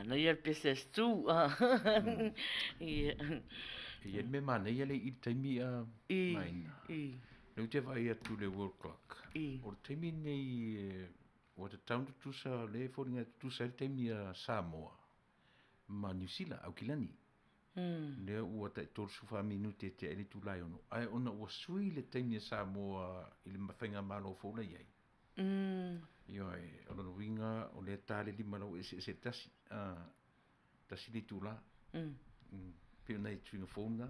Manaia le pese a Stu. Ia. E i ai le mea manaia lea i le taimi a Maina. Lea ou te vaai atu i le world clock. O le taimi lenei ua tatau ona tutusa, lea e foliga e tutusa ai le taimi a Samoa ma Niu Sila, Aukilani. Lea ua tai 34 minute e tea ai le itula e 6, ae ona ua sui le taimi a Samoa i le faigamalo fou la i ai. Ioe, o lona uiga o lea e ta le 5 la ua eseese le tasi, tasi le itula. Pei o nai suiga fou na.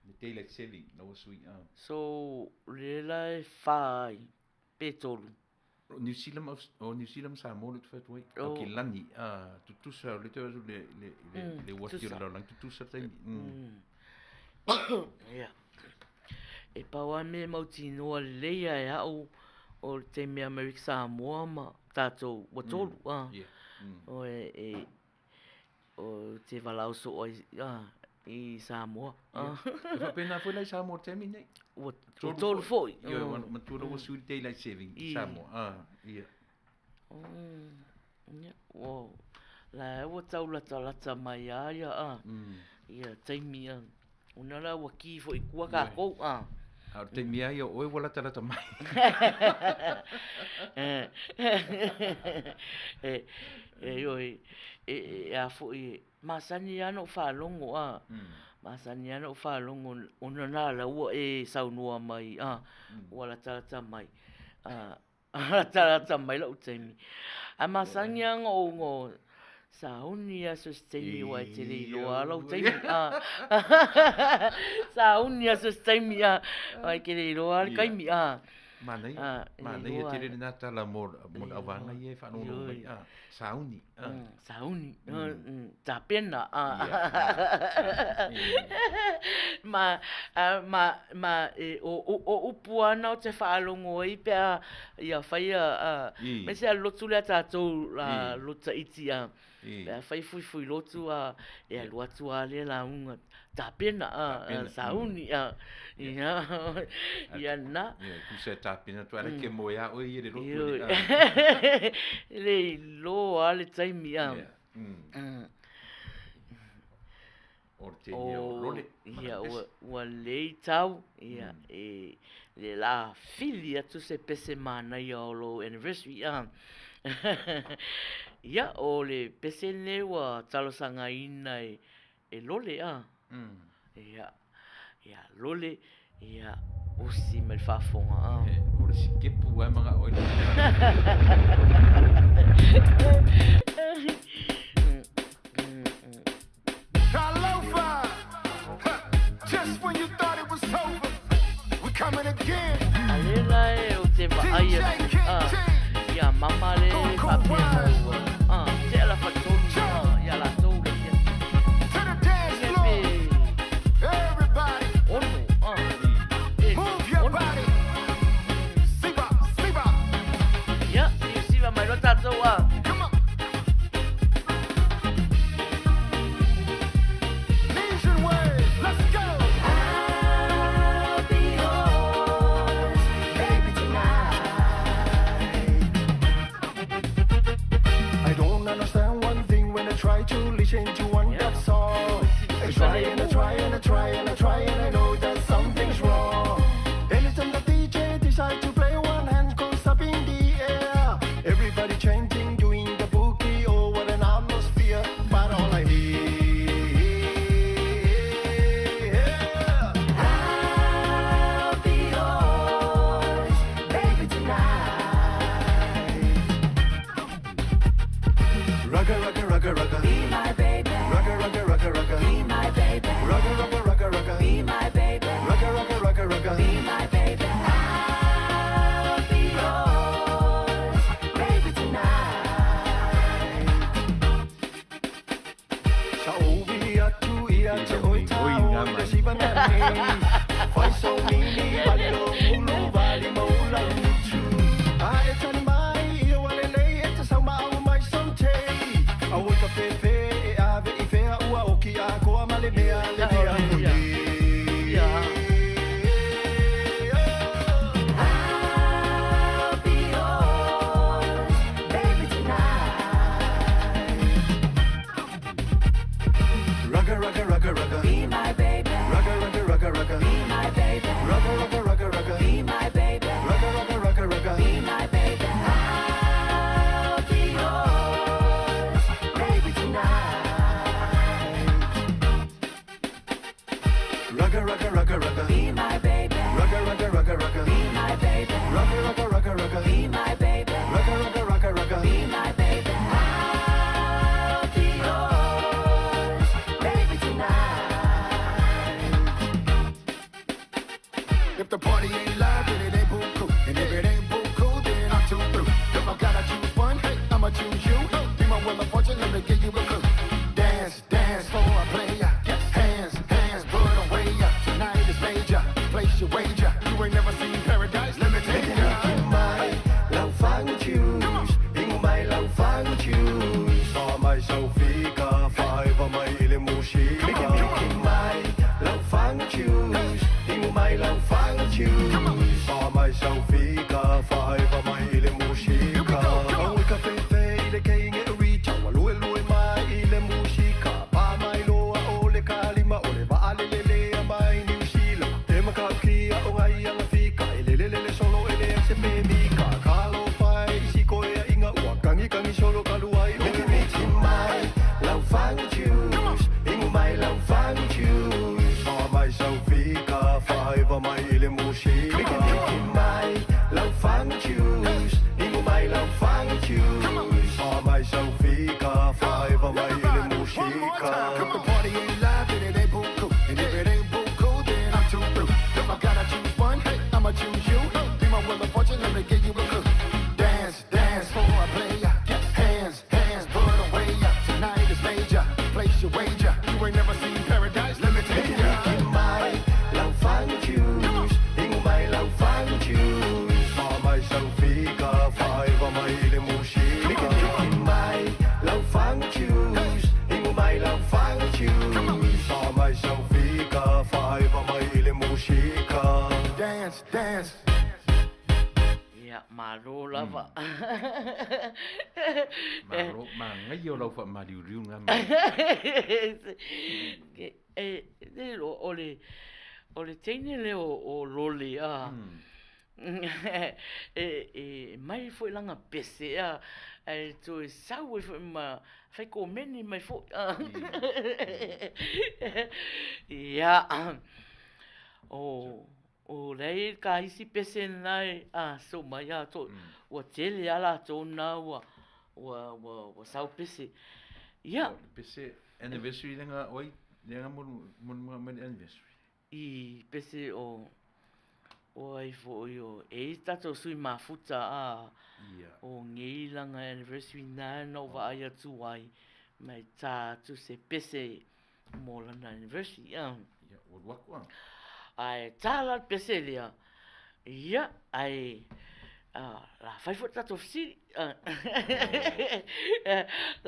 Le daylight saving la ua sui. So, lea la e fa ai, pe tolu. O Niu Sila ma, o Niu Sila ma Samoa lea ou te fai atu ai. Oh. Aukilani, tutusa, o lea te le, le, le, le uati o le lalolagi, tutusa le taimi. Ia. E pau lava mea e mautinoa lelei ia e au o le taimi Amerika Samoa ma tatou ua tolu. Yeah. O e, e, o te valaau soo ai i Samoa. E faapena foi la i Samoa i le taimi lenei. Ua tolu foi. Ioe, ua matua la ua sui le daylight saving i Samoa. Ia. Ia, ua, la ua tau latalata mai a ia, ia taimi a. Ona la ua ki foi i kua kākou, A o le taimi a ia o oe ua latalata mai. E, ioe, e, e a foi, e masani lava ona ou faalogo, a, masani lava ona ou faalogo ona na la ua e saunoa mai, a, ua latalata mai, a, Latalata mai lou taimi. Ae masani lava ona ou sauni lava so o se taimi aua e te le iloa lava lou taimi. Sauni lava so o se taimi aua e te le iloa lava le taimi. Manaia, manaia tele lena tala mo le auvaega ia e faalogologo mai, sauni. Sauni, tapena. Ma, ma, ma, e, o, o upu lava na ou te faalogo ai pe a ia fai a, aemaise a lotu lea tatou lotu iti a, pe a fai fuifui lotu a, e alu atu lava lea lauga, tapena, sauni, ia, ia na. Ia, tusa e tapena atu, ai ke moe a oe ia le lotu. E le iloa lava le taimi a. O le teine o Lole. Ia, ua lei tau, ia, e le la fili atu se pese manaia o lou anniversary, a. Ia, o le pese lenei ua talosagaina e Lole, a. Ia, ia, Lole, ia, osi mai le faafofoga, a. O le sikepu lava e manao ai le Talofa! Just when you thought it was over, we coming again. A lea la e ou te vaai atu ia mama le faapea mai ua tea la faletolu ia latou le afiafi. To the dance Ia floor. pe Everybody, ono, e move your ono. body. Siva, siva. Ia, siva mai loa tatou a. Come on. Nesian wave. Let's go. I'll be yours, baby, tonight. I don't understand one thing when I try to listen to one that song. I try and I try and I try and I try and I know that something's wrong. Anytime the DJ decide to play, one hand goes up in the air. Everybody chanting, doing the boogie, oh what an atmosphere. But all I hear, I'll be yours, baby, tonight. Rugga, rugga, rugga, rugga. Be my baby. Rugga, rugga, rugga, rugga. Be my baby. Rugga, rugga, rugga, rugga. Be my baby. Rugga, rugga, rugga, rugga. Be my baby. I'll be yours, baby, tonight. Sa ovi atu ia te oi tau i le siva nei. Fai so mini vali lo ulu vali maula utu. A e tani mai ia wale lei e te sau mau mai sau te. A oi ka fefe e ave i fea ua oki a koa ma le mea le mea Ia. Ia. I'll be yours, baby, tonight. the party ain't live, then it ain't buku. And if it ain't buku, then I'm too through. If I gotta choose one, hey, I'ma choose you. Be my wheel of fortune, let me give you a clue. Dance, dance for a player. Hands, hands, put away. Tonight is major. Place your wager. You ain't never seen paradise. Let me take you. Mai lau fangu choose Ingo mai lau fangu choose Fa mai sau fika Faiva mai ile mushika Miki miki mai lau fangu choose Ingo mai lau fangu choose Fa mai sau fika Faiva mai ile mushika Au i ka fefe ile keinge e richa Wa lue lue mai ile mushika Pa mai loa o le kalima O le vaa le le lea mai New Zealand E makau kia o ngai anga fika E lele lele solo ele se pe mika Kalo fai isi koe a inga ua Kangi kangi solo kaluai o Miki miki mai lau fangu choose Ingu mai lau fangu choose Fa mai sau fika Faiva mai ile mushika Miki miki mai lau fangu choose Ingu mai lau fangu choose Fa mai sau fika Faiva mai ile One more mushika time. If the party ain't live, then it ain't buku. And if it ain't buku, then I'm too through. If I gotta choose one, hey, I'ma choose you. Be my wheel of fortune, let me give you a clue. Dance, dance for a player. Hands, hands, put away. Tonight is major. Place your wager. You ain't never seen paradise. Let me take Miki you. miki mai lau fangu choose Ingu mai lau fangu choose Fa mai sau fika Faiva mai ile mushika Miki miki mai lau fangu choose Ingu mai lau fangu choose Fa mai sau fika Faiva mai ile mushika Dance, dance. Ia, malo lava. Malo, manaia o lau faamaliuliu lena mea. E, e, o le, o le teine lea o Lole, a, e, e mai foi lana pese, a, ae toe sau ai foi ma fai komeni mai foi, a. Ia, o, o lea e ka isi pese lena e, a, so mai a, to, ua tele a latou na ua, ua, ua, ua sau pese. Ia. O le pese anniversary lena oi, lea na molimoli mai le anniversary. I pese o, o ai foi o, e i tatou sui mafuta a, o ngei lana anniversary na na ou vaai atu ai, mai tā atu se pese mo lana anniversary, a. Ia, ua alu atu a. Ae tā la le pese lea, ia, ae, a, la fai foi le tatou fesili, a,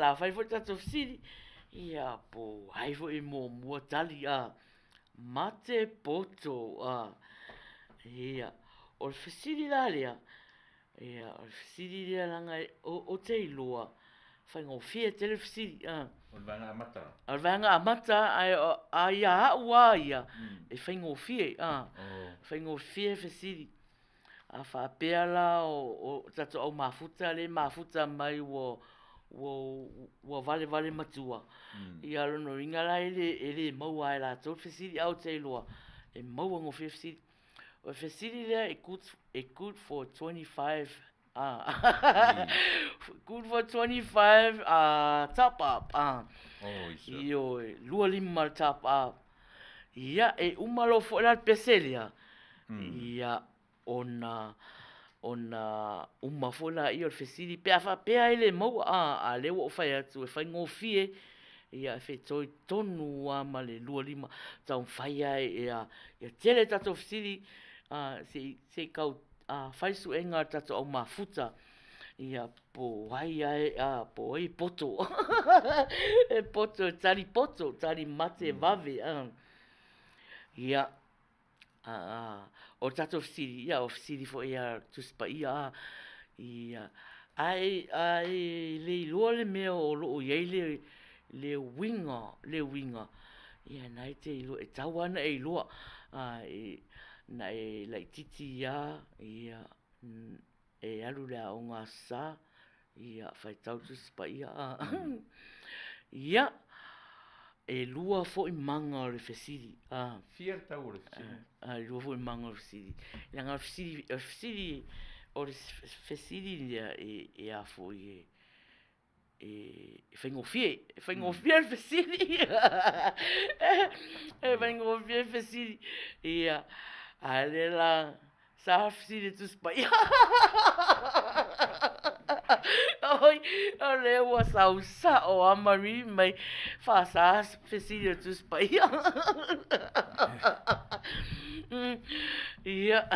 la fai foi le tatou fesili, ia, po o ai foi e muamua tali, a, mate poto, a. Ia, o le fesili la lea, ia, o le fesili lea leaga ou te iloa, faigofie tele le fesili, a. O le vaega amata. O le vaega amata, ae a ia au lava ia, e faigofie, a. Faigofie fesili. A faapea la o tatou au mafuta lea e mafuta mai ua ua ua valevale matua, ia lona uiga la e le e le maua lava e latou le fesili, ae ou te iloa e maua gofie fesili. O le fesili lea e good, e good for 25 good for 25 top up. Ioe, 25 le top up. Ia, e uma loa foi la le pese lea, ia, ona, ona uma foi laia o le fesili pe a faapea e le maua, a, a lea ua ou fai atu e faigofie, ia e fetoi tonu lava ma le 25, taumafai lava ia, ia tele tatou fesili, a, se i, se i tau fai suega a le tatou au mafuta, ia po o ai lava e, a, po o ai e poto, e poto e tali poto, tali mate vave, a. Ia, a, o le tatou fesili, ia o fesili foi a Tusi Paia, a, ia, ae, ae le iloa le mea o lo o i ai le, le uiga, le uiga, ia na e te iloa, e tatau lava ona e iloa, a, na e laitiiti lava, ia, e alu i le aoga Aso Sa, ia, faitau Tusi Paia. Ia, e lua foi maga o le fesili. A. Fia le tau o le fesili? A, e lua foi maga o le fesili. Leaga o le fesili, o le fesili, o le fesili lea e, e a foi e, e faigofie, e faigofie le fesili. E faigofie le fesili. Ia. A lea la sa fesili le Tusi Paia. Oi, o lea ua sau sao a Marie mai faasa fesili o le Tusi Paia. Ia.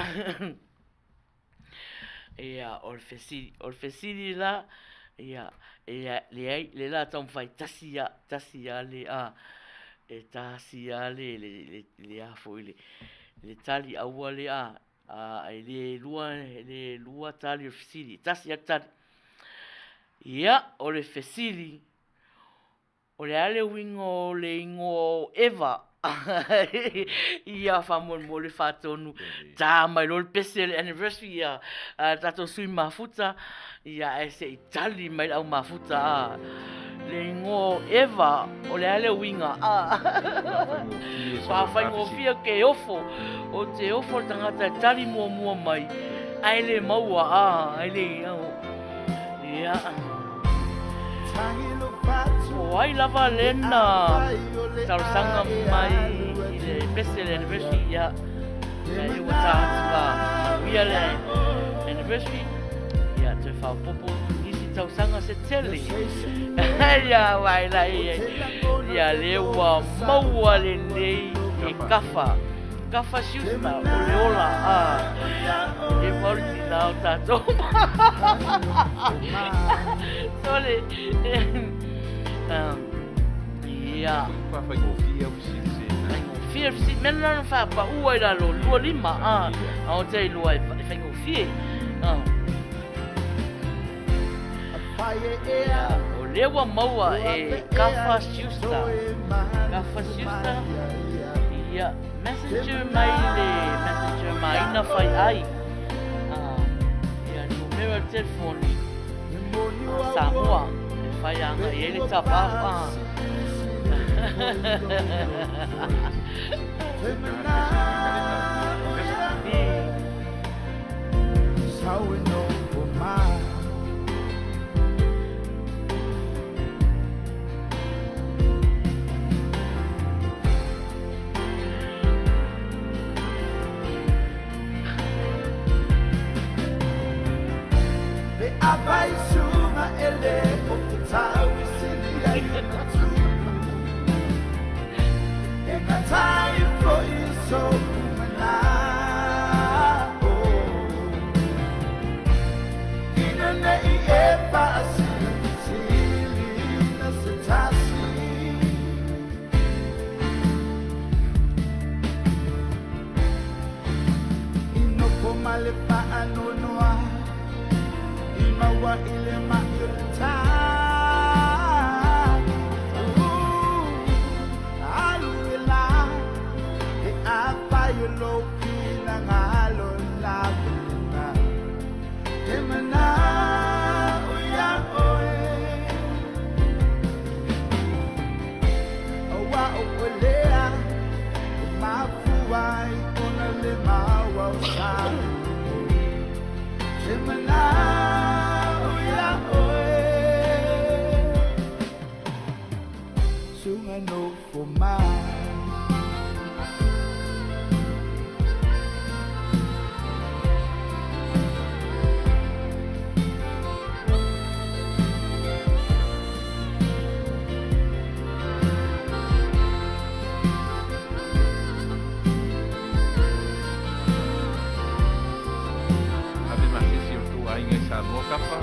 Ia, o le fesili, o le fesili la, ia, e leai, le la taumafai tasi a, tasi a le, a, e tasi a le, le, le, le a foi le, le tali aua le a, a, e le lua, e le lua tali o le fesili, e tasi a le tali. Ia, o le fesili, O le a le uiga o le igoa o Eva? Ia faamolemole faatonu ta mai loa le pese le anniversary ia a le tatou sui mafuta ia ae se i tali mai le au mafuta a le igoa o Eva o le a le uiga a faafaigofie ke ofo o te ofo le tagata e tali muamua mai ae le maua a e le ia O ai lava lena talosaga mai i le pese le anniversary ia ia ua ta atu la manuia le anniversary ia toe faaopoopo nisi tausaga se tele ia vai la ia ia le ua maua lelei e kafa Kafa Schuster o le ola a e mau le tina o tatou. Sole. Ia. Whawhaingofie au fesili se. Faigofie fesili. Mea na whapaua i lalo, lua lima. A, a o te lua e faigofie. A. O lea ua maua e Kafa Schuster. Kafa Schuster. Ia, messenger mai le messenger maina fai ai. Ia, numero telefoni. Samoa. E whai anga i ele tapau. Ave masisi o tou aiga i Samoa kapa.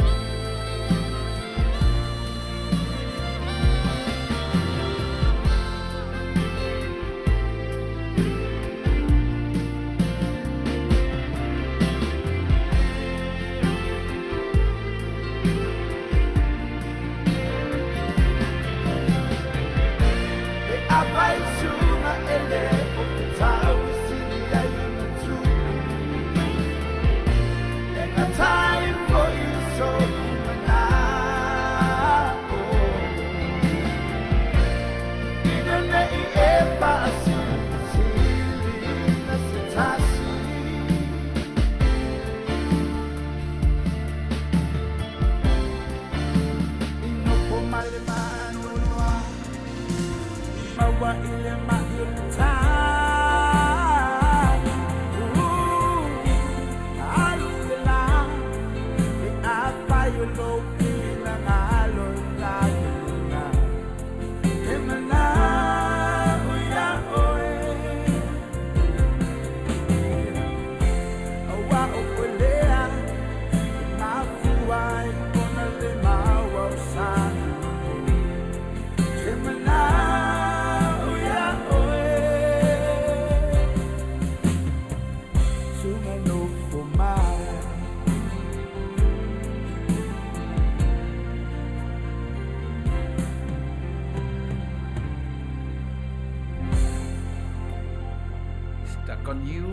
Stuck on You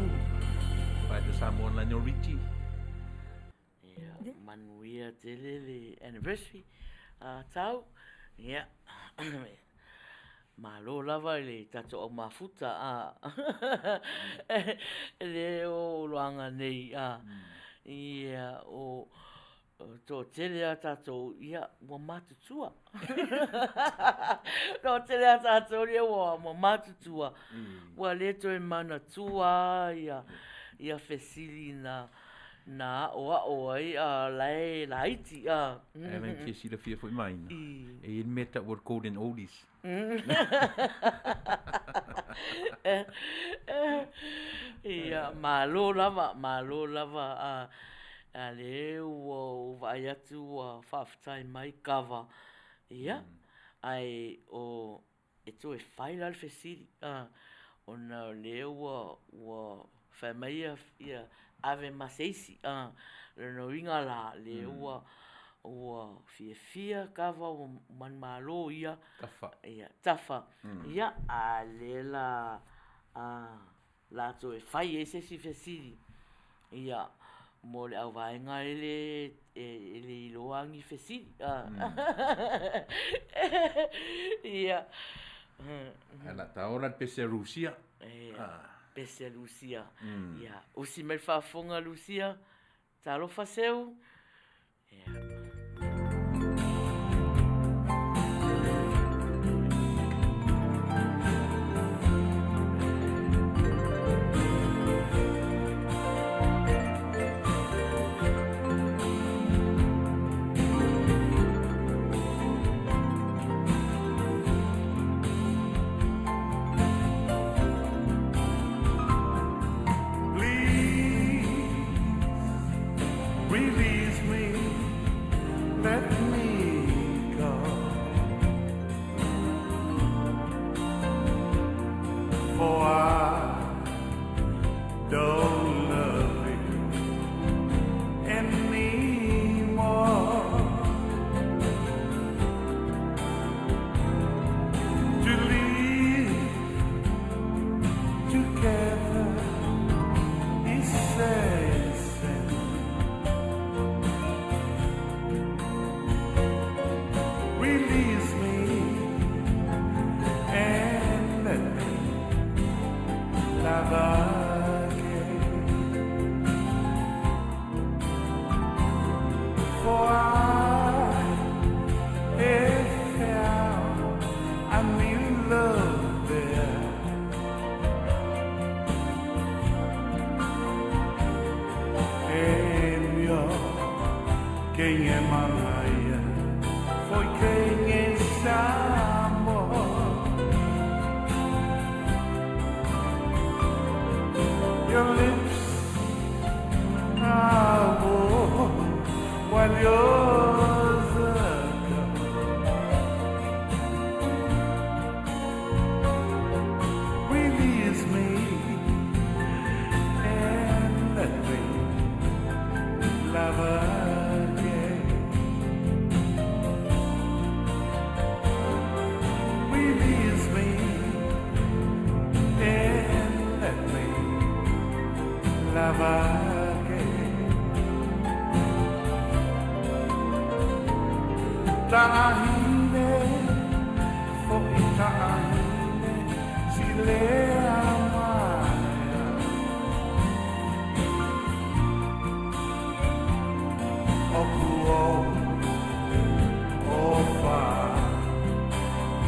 by the Samoan Lionel Richie. Ia, manuia tele le anniversary a tau. Ia, malo lava i le tatou au mafuta a le o loaga nei a. Ia, o toatele a tatou, ia, ua matutua. Toatele a tatou ia ua matutua, ua le toe manatua ia ia fesili na na aʻoaʻo ai a la e laiti a. Ae la e silafia foi maina, e i ai le mea e tau o le golden oldies. Ia, malo lava, malo lava a a le ua ou vaai atu ua faafetai mai kava. Ia, ae o e toe fai la le fesili, a, ona o lea ua ua fai mai ia ia ave ma se isi, a, lona uiga la, lea ua ua fiafia kava ua manumalo ia, Tafa. Ia, tafa. Ia, a lea la a la toe fai ai se isi fesili, ia, mo le auvaega e le e le iloa ni fesili. Ia. Ae o le a ta ola le pese a Rusia. Ia, pese a Rusia. Ia, usi mai le faafofoga Rusia. Talofa seu. Ia. Please release me, let me go. For I don't love you anymore. To live together is a sin. Release me and let me love again. For I have found a new love there. E mio, quem é Malaia foi quem chamou. Your lips are warm while yours are cold. Release me and let me love again. Release me and let me love again. Ta'ahine, fo'i ta'ahine, si lea maea. O kuo, o wha,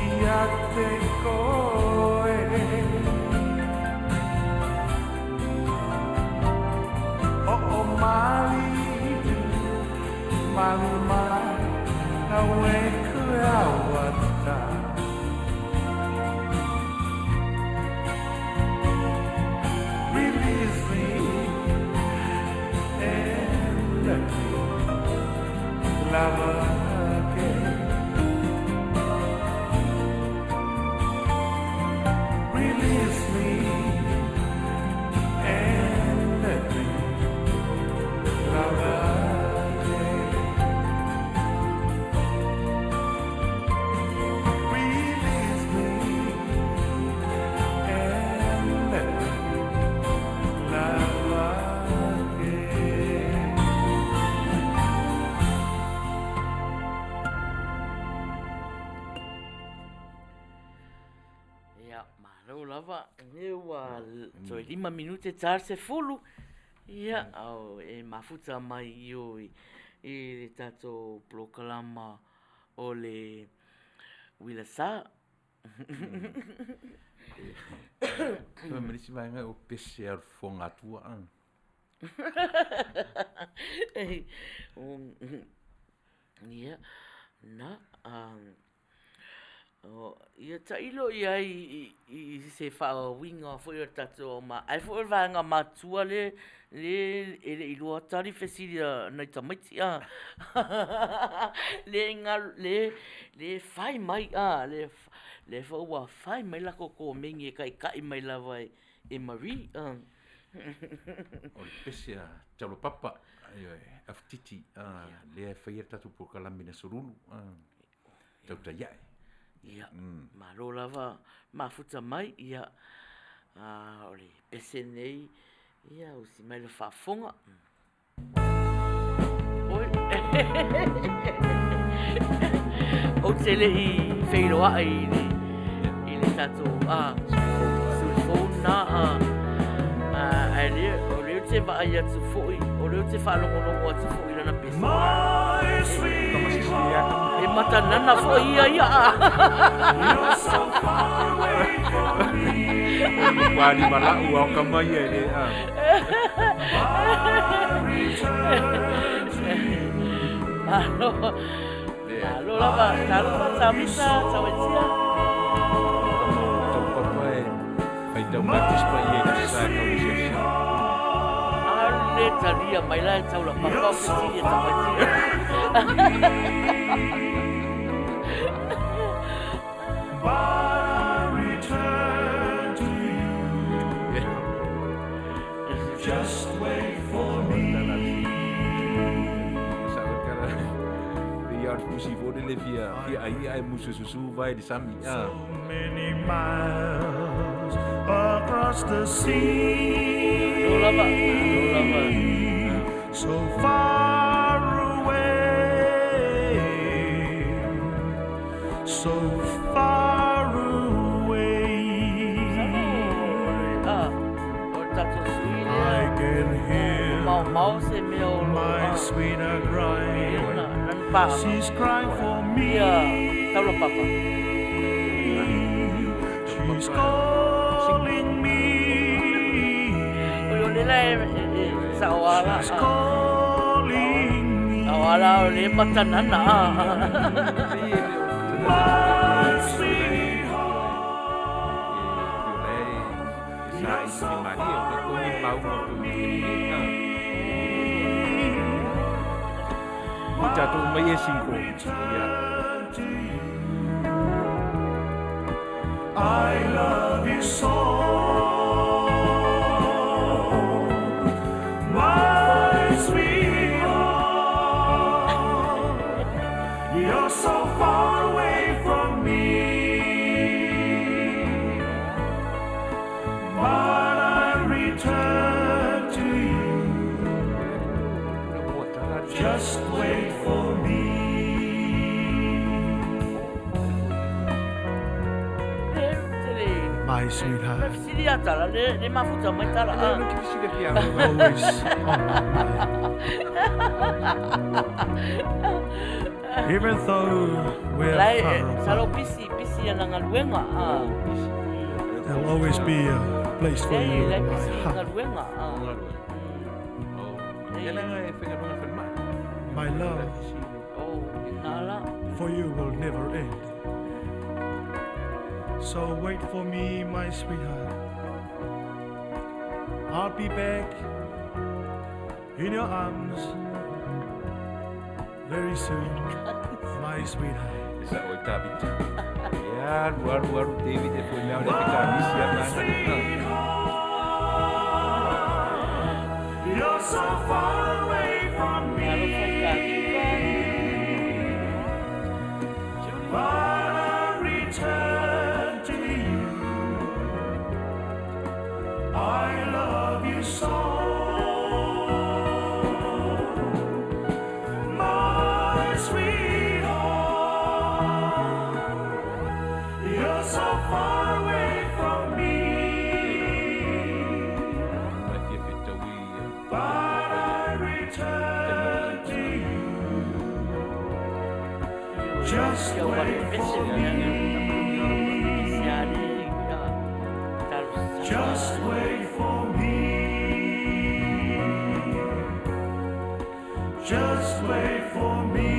ia te koe. O o mali, mali mai, na weku awata. Release me and let me love again. Release me and let me love again. Malo lava, lea ua toe 5 minute ta le 10. Ia, au e mafuta mai i o i le tatou polokalama o le Uila Sa. Fai ma le isi vaega o pese a le fofoga atua. Ia, na, ia tailo i ai i se faauiga foi o le tatou ai foi o le vaega matua lea e le i lua tali fesili a nai tamaiti a. Le le fai mai a, lea foi ua fai mai latou komeni e kaikai mai lava e Marie a. O le pese a Taulapapa, ioe, Afutiti, lea e faia le tatou polokalame i le Aso Lulu, tautai ae. Ia, malo lava mafuta mai, ia, o le pese nei, ia, usi mai le faafofoga. Oi. Ou te le i feiloai i le, i le tatou cellphone na, ae lea, o lea ou te vaai atu foi, o lea ou te faalogologo atu foi i lana pese. E matanana foi ia ia. Ua lima lau au kama ia e le a. Malo. Malo lava, talofa Tamita, tauetia. Tau papa e faitau matis pa ia i le sa kau i se. Ale talia mai la e taula papa o fesili e tamaiti. Just wait for me. Sa o kala. Pe ia fusi fo le fia fia ai ai musu susu vai le sami. So many miles across the sea. Malo lava, malo lava. So far away. So far away. Ah, o le tatou sui I lea. can hear Maomao se mea o lo my sweetheart crying. Na, nani pa. She's crying for me. Ia, taula papa. She's calling me. O le lela e sa o ala. She's calling me. O ala o le matanana. My sweetheart. Sa i si mali o le koni mau mo tu ni. O tatou mai e cinco. Ia. I love you so, my sweetheart. You're so far away from me, but I return to you. Just wait for me. My sweetheart. Me fesili a tala, le mafuta mai tala. Always on my mind. Even though we're Lai, far salo apart, pisi, pisi ana galuega. there'll always be a place for Lai, you lai in my pisi heart. galuega. Ia langa e whenga runga whanmai. My love Oh, nala. for you will never end. So wait for me, my sweetheart. I'll be back in your arms very soon, my sweetheart. Sa o David. Ia, aru, aru, aru, David e foi mea o le te kamisi a nana. You're so far away from me, but I return to you. I love you so, my sweetheart. You're so far away from Just wait for me. Just wait for me. Just wait for me.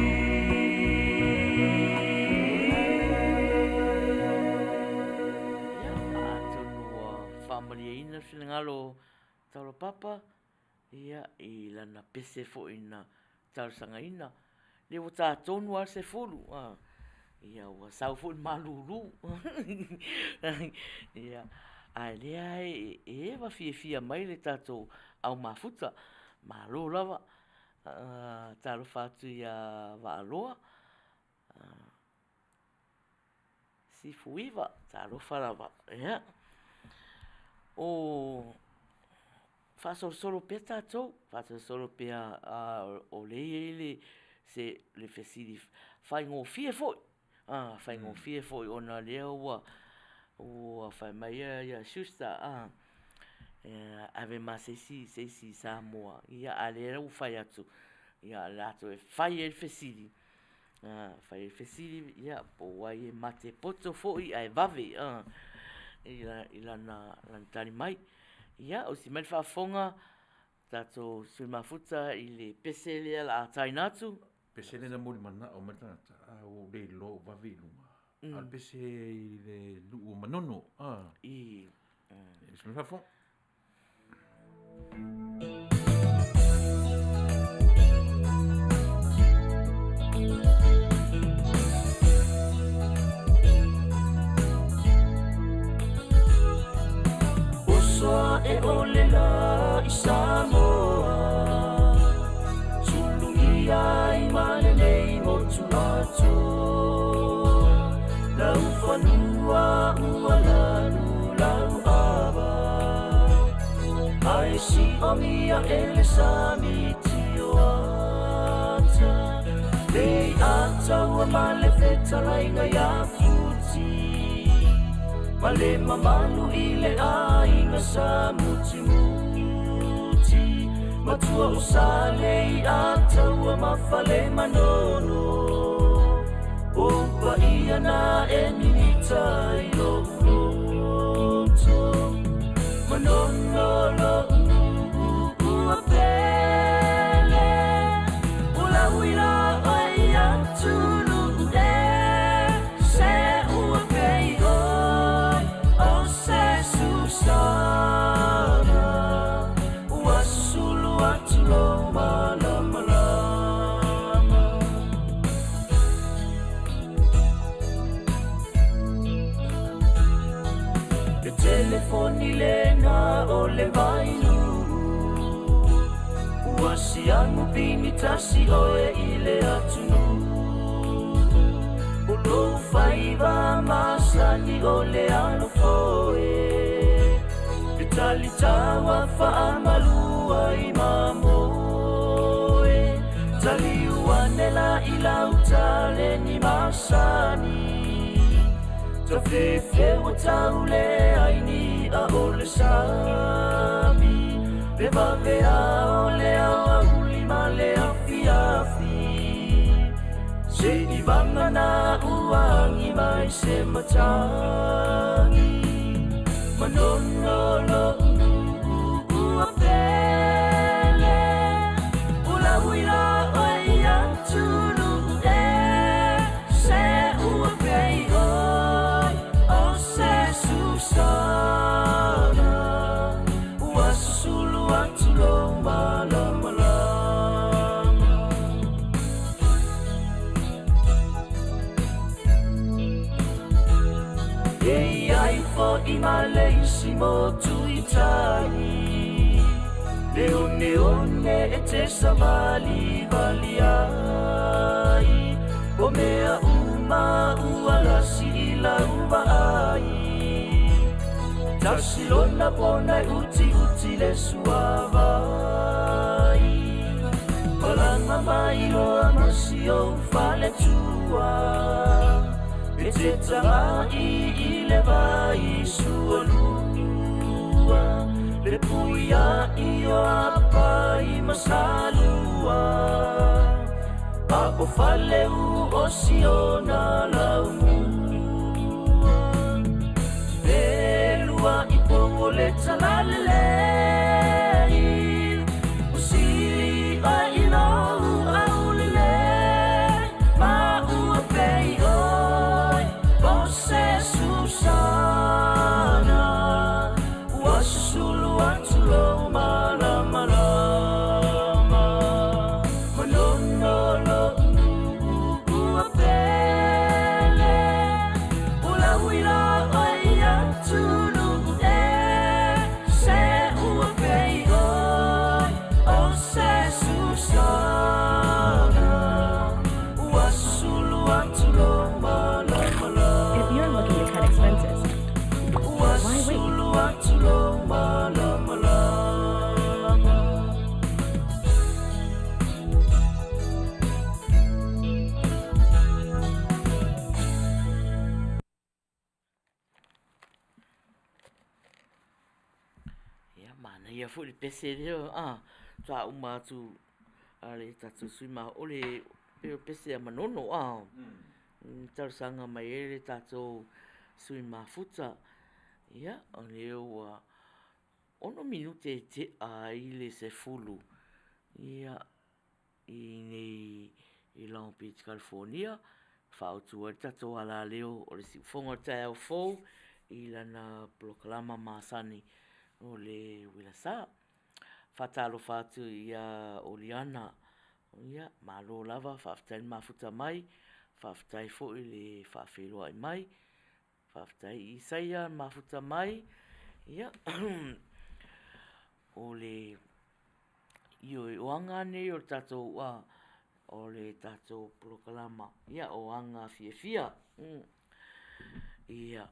Ia, atonu ua faamalieina le finagalo o Taulapapa, ia, i lana pese foi na talosagaina. Lea ua ta tonu lava le 10, ia ua sau foi le malulu. Ia, a o lea e eva fiafia mai le tatou au mafuta. Malo lava. Talofa atu ia Vaaloa Sifuiva, talofa lava. Ia, o faasolosolo pea tatou, faasolosolo pea o lea e i ai le se le fesili faigofie foi, faigofie foi ona o lea ua ua fai mai ia Schuster, ave ma se isi se isi Samoa, ia a o lea ua fai atu, ia o latou e fai ai le fesili, fai ai le fesili, ia po o ai e matepoto foi ae vave i lana tali mai. Ia, osi mai le faafofoga a tatou sui usufono mafuta i le pese lea o le a taina atu. Pese lea na molimanao mai le tagata, a ua ou le iloa ua vave i luga. A o le pese i le nuu o Manono. I. Osi mai le faafofoga. Oso ae o le lā i Samoa, Sulugia ai ma lenei motu atoa, Lau fanua ua lanu lau ava, Ae siomia e le sami tio ata, Le ata ua ma le fetalaiga ia Futi, Ma le mamalu i le aiga sa mutimuti, Matua o Sale i Ataua ma Fale Manono, O paia na e mimita i lou loto, Manono lou ua pele, O lau ila oe atulu e, Se ua pei oe o se susana, Ua susulu atu lou malamalama. Le telefoni lena o le vainu, Ua siamu pini tasi oe i le atunu, O lou faiva masani o le alofoe, E talitaua faamalua i mamoe, Taliu ane la i lau taleni masani, Tafefewa taule ai ni a o le sami, Le vavea o le aoauli ma le afiafi, Se i vagana uagi mai se matagi, Manono lou ua pele, O lau ila oe atulu e, Se ua pei oe o se susana, Ua susulu atu lou malamalama. E iai fo'i ma le isi motu i tai, Le oneone e te savali vali ai, O mea uma ua lasi i lau vaai, Tasi lona pona e uti uti le suavai, Palanga mai loa ma si ou faletua, E te tagai i le vai sualua, Le puia i o apai masalua, A O faleu o Siona laumua. Elua i pogo le talalelei, O sili oe i lou aulelei, Ma ua pei oe o se susana, Ua susulu atu lou malamalama. Manono lo'u ua pele, O lauila oe i atunuu ʻē, Se ua pei oe o se susana, Ua susulu atu lou If you're looking to cut malamalama. expenses, Ua why wait? susulu atu lou malamalama. Ia, manaia foi le pese lea, a, faatoa uma atu a le tatou sui ma o le pei o le pese a Manono, a, talosaga mai ai le tatou sui mafuta. Ia, o lea ua 6 minute e tea ai le 10, ia, i inei i Long Beach, California, faaautu ai le tatou alaleo o le siufofoga o le taeao fou i lana polokalama masani o le uilasā. Faatalofa atu ia Oliana, ia malo lava, faafetai le mafuta mai, faafetai foi le faafeiloai mai, faafetai Isaia le mafuta mai, ia o le Ioe, o aga nei o le tatou, o le tatou polokalama, ia o aga fiafia. Ia,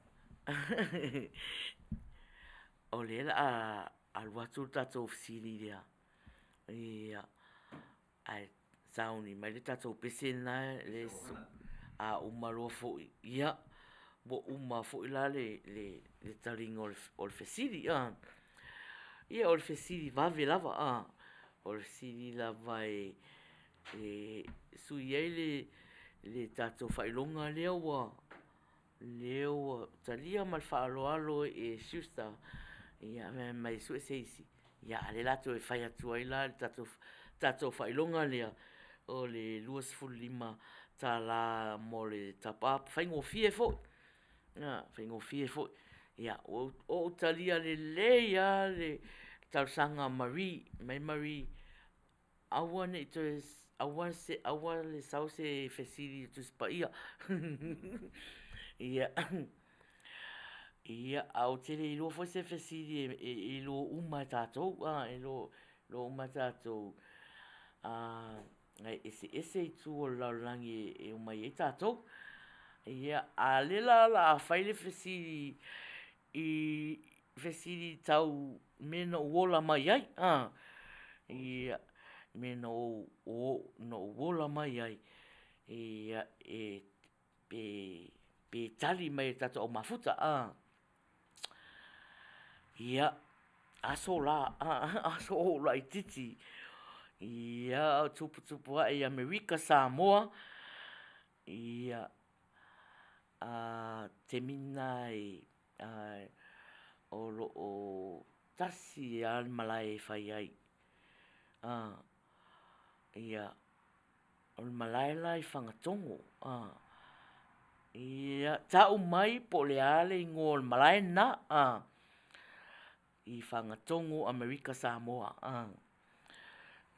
o lea o le a alu atu le tatou fesili lea, ia, ae sauni mai le tatou pese lena e a uma loa foi, ia, ua uma foi la le taliga o le fesili. Ia, o le fesili vave lava, o le fesili lava e sui ai le tatou faailoga lea ua talia ma le faaaloalo e Schuster, ia fai mai e sue se isi, ia a o lea o le a toe fai atu ai la le tatou faailoga lea, o le $25 mo le top up, faigofie foi, faigofie foi. Ia, ua ou talia lelei lava le talosaga a Marie, fai mai Marie, aua ne i toe, aua se, aua le sau se fesili i le Tusi Paia. Ia, ia, ae ou te le iloa foi se fesili e iloa uma e tatou, e iloa uma e tatou. E eseese itu o le lalolagi e omai ai tatou. Ia, a o lea la o le a fai le fesili i fesili tau mea na ou ola mai ai, a, ia, mea na ou ola mai ai, ia, e pe tali mai e le tatou au mafuta, a. Ia, aso la, aso o ou laitiiti, ia a o tuputupu ae i Amerika Samoa, ia, taimi lena o lo o tasi lava le malae e fai ai, ia, o le malae la i Fagatogo. Ia, tau mai po o le a le igoa o le malae lena i Fagatogo, Amerika Samoa.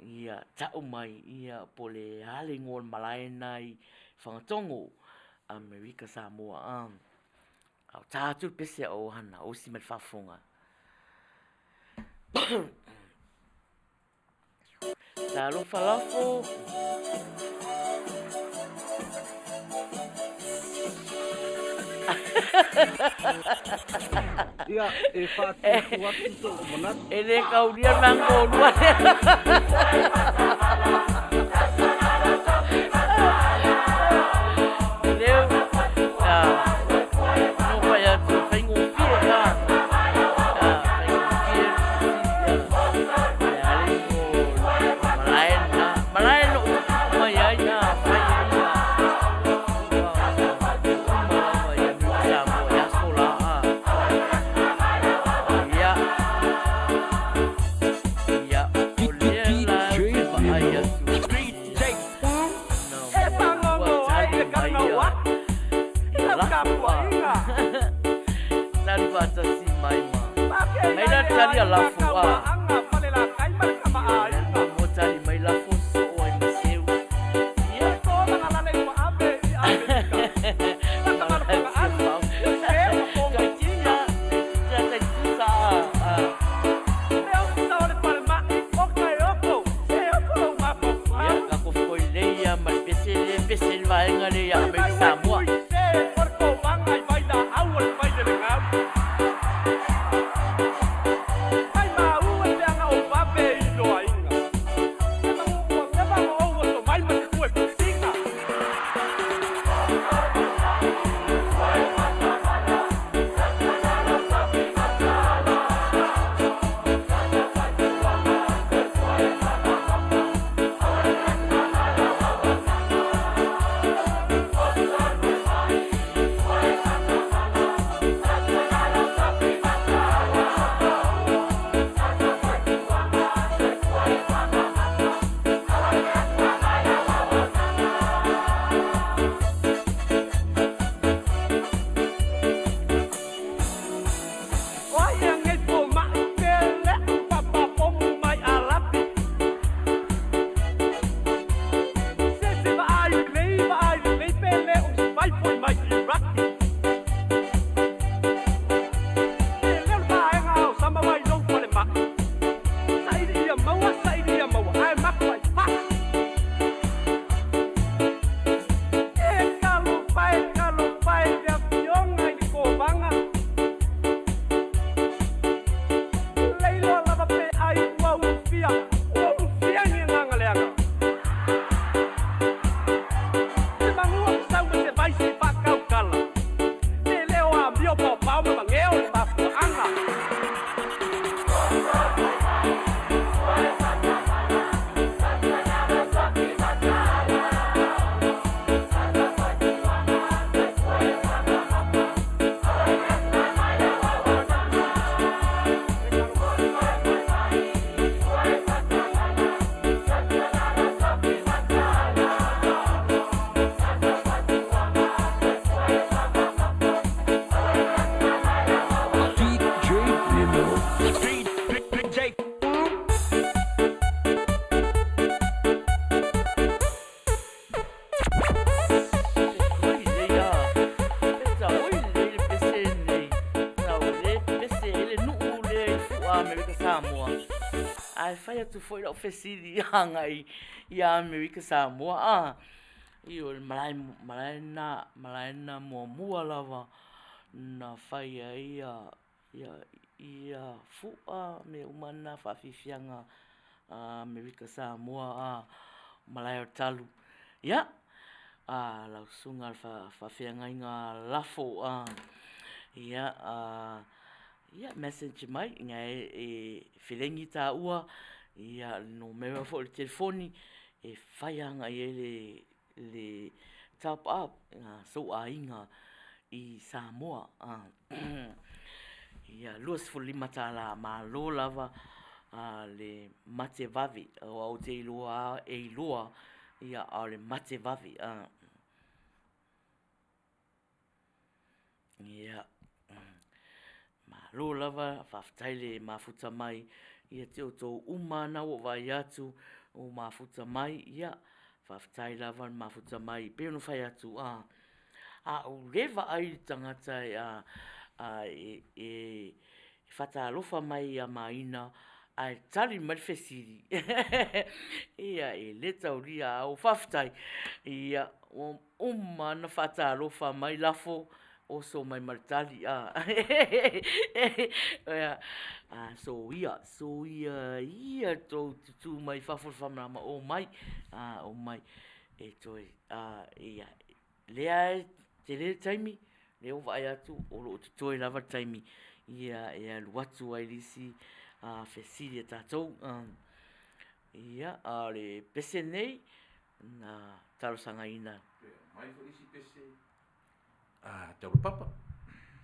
Ia, tau mai ia po o le a le igoa o le malae lena i Fagatogo, Amerika Samoa. A o ta atu le pese a o Hana, osi mai le faafofoga. Talofa lafo. Ia, e whātūtū atu tō manatu. E le kaulia le mangolua lea. Leu, no whai atu, whaingofie, whaingofie, le ale mo malae na, malae no mai ai, fai. tali faatasi mai ma. Mai la tali a lafo a. Ia, mo tali mai lafo soo ai ma seu. Ia. Vaega le ia mai Samoa. Ae fai atu foi lau fesili agai ia Amerika Samoa a ioe le malae malae na malae na muamua lava na fai ai ia ia ia fua mea uma na faafiafiaga a Amerika Samoa a malae o talu. Ia, a lau susuga le faafeagaiga lafo a ia a ia message mai ina e felegi taua ia le numera foi o le telefoni e fai agai ai le le top up sou aiga i Samoa. Ia $25 malo lava le mate vave aua ou te iloa e iloa ia a o le mate vave. Ia, malo lava, faafetai le mafuta mai ia te outou uma na ua vaai atu ua mafuta mai, ia, faafetai lava le mafuta mai. E pei ona fai atu, a, a ou le vaai i le tagata e, a, a, e, e faatalofa mai ia Maina ae tali mai le fesili, ia, e le taulia au, faafetai. Ia, ua uma ona faatalofa mai lafo, oso mai ma le tali, a. A, soia, soia ia tou tutū mai fafo i le faamalama, omai, a, omai e toe, a, ia, lea e tele le taimi, lea ua vaai atu o lo o totoe lava le taimi, ia, e alu atu ai le isi fesili a tatou. Ia, a o le pese nei, na talosagaina. Mai foi isi pese. Ah, taula papa.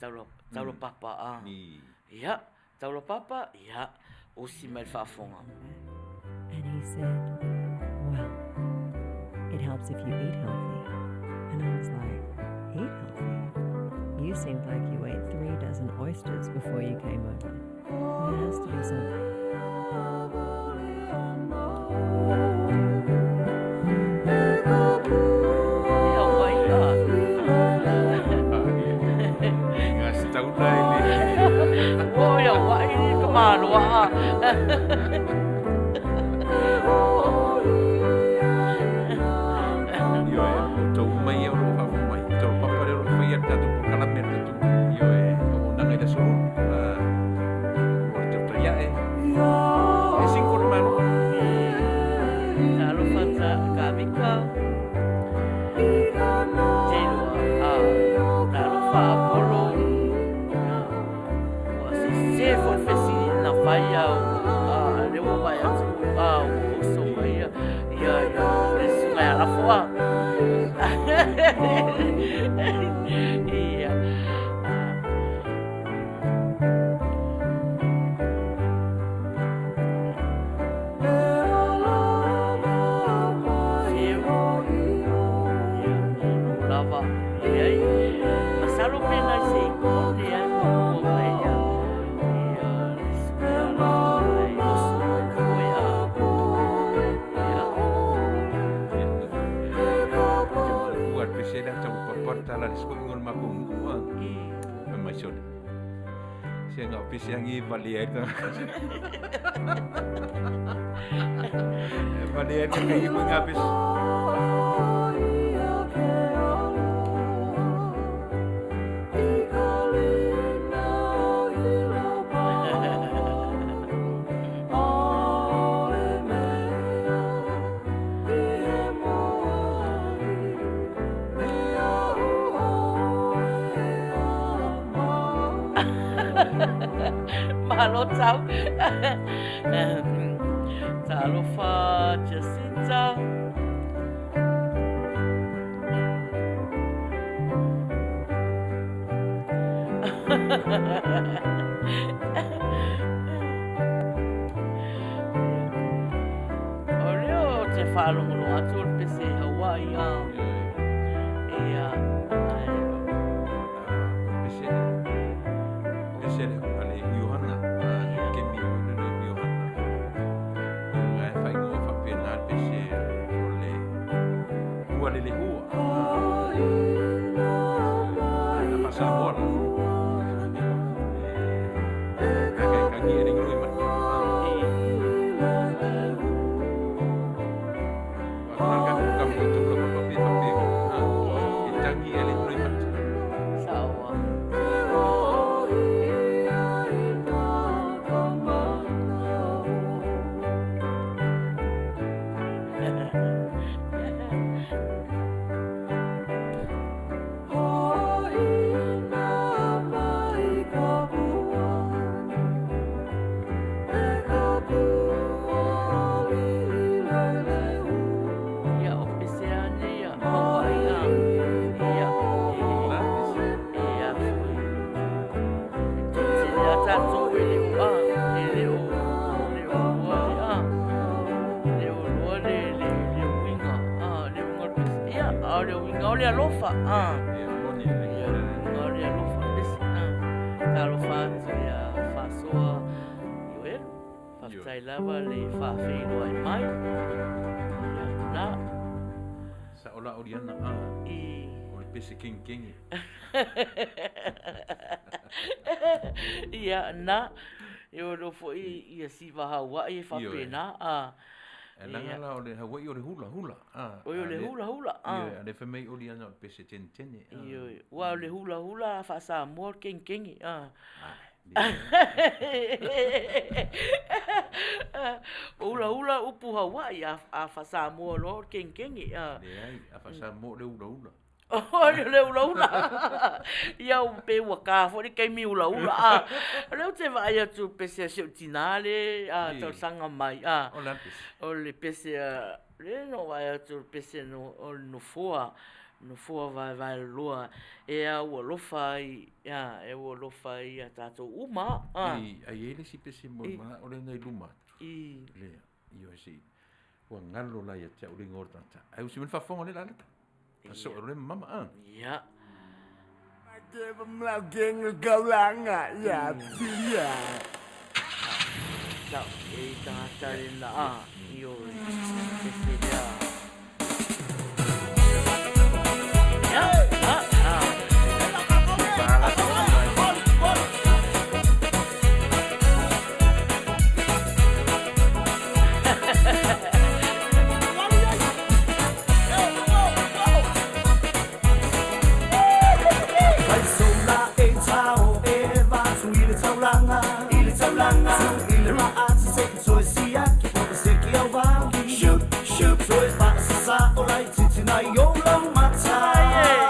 Taula, taula papa, ah. Ni. Ia, taula papa, ia, osi mai le faafofoga. And he said, Well, it helps if you eat healthy. And I was like, Eat healthy? You seemed like you ate 3 dozen oysters before you came over. There has to be something. Talofa Jacinta. O leo te whaalongolo atu o le pese Hawaii a. Ia. Pese pese ale Johanna kemi o le Johanna. Ngai whaingoa whapena pese o le ua le lehua. Na whasamoa la. Kai kangi e ringo i mata. Ia na e o lofo i ia siva Hawaii e whapena a. E langa la o le Hawaii o le hula hula a. O le hula hula a. Ioe, a le whamei o liana o le pese tenetene a. Ioe, ua o le hula hula a whasamoa o le kenkengi a. Hula hula upu Hawaii a whasamoa loa o le kenkengi a. Leai, a whasamoa le hula hula. O le ula ula. Ia o pe ua ka fo le kaimi ula ula a. Le o te vai atu pese a seo tina le a tausaga mai a. O le pese. O le pese a le no vai atu pese no o le nofoa. Nofoa vai vai loa e a ua lofa i a e ua lofa i a tātou uma a. I ai e le si pese mo mana o le nei luma atu. I le i o se ua ngalo la ia te au le ngor tata. Ai o si men whafonga le lala. So le mama a. Ia. E tagata le laa ioe se lea. Ia, a, a.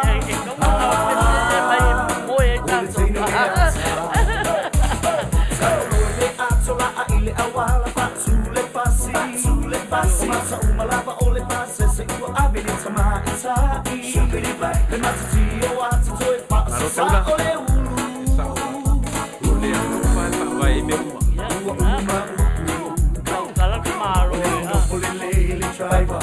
Ai, e kaua mai moe ai tatou. Malo taula. Sao. O le alofa e faavae ai mea uma. Kala ka malo e. Lora suga le feagaiga.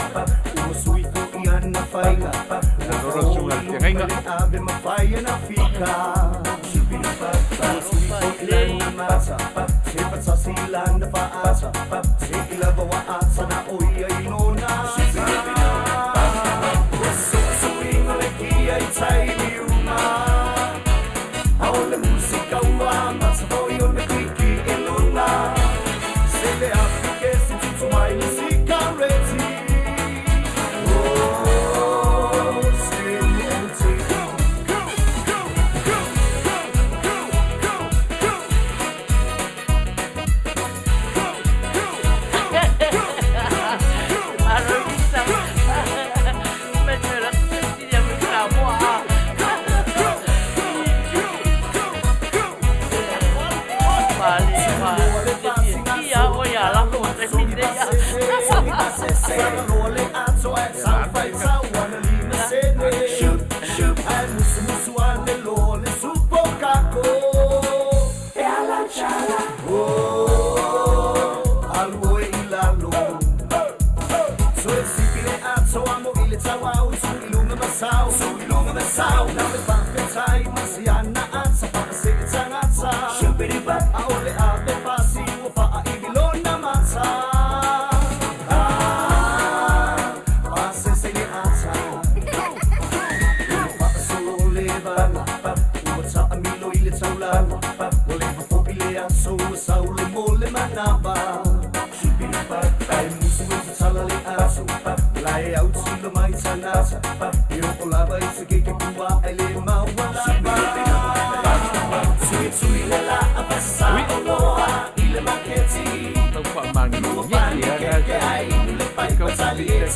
Malo i sa. Me te la sentiria me Samoa. Male, male. Ia o ia la ko te mine ia. Tau faamagigi ia e kau faapi'i o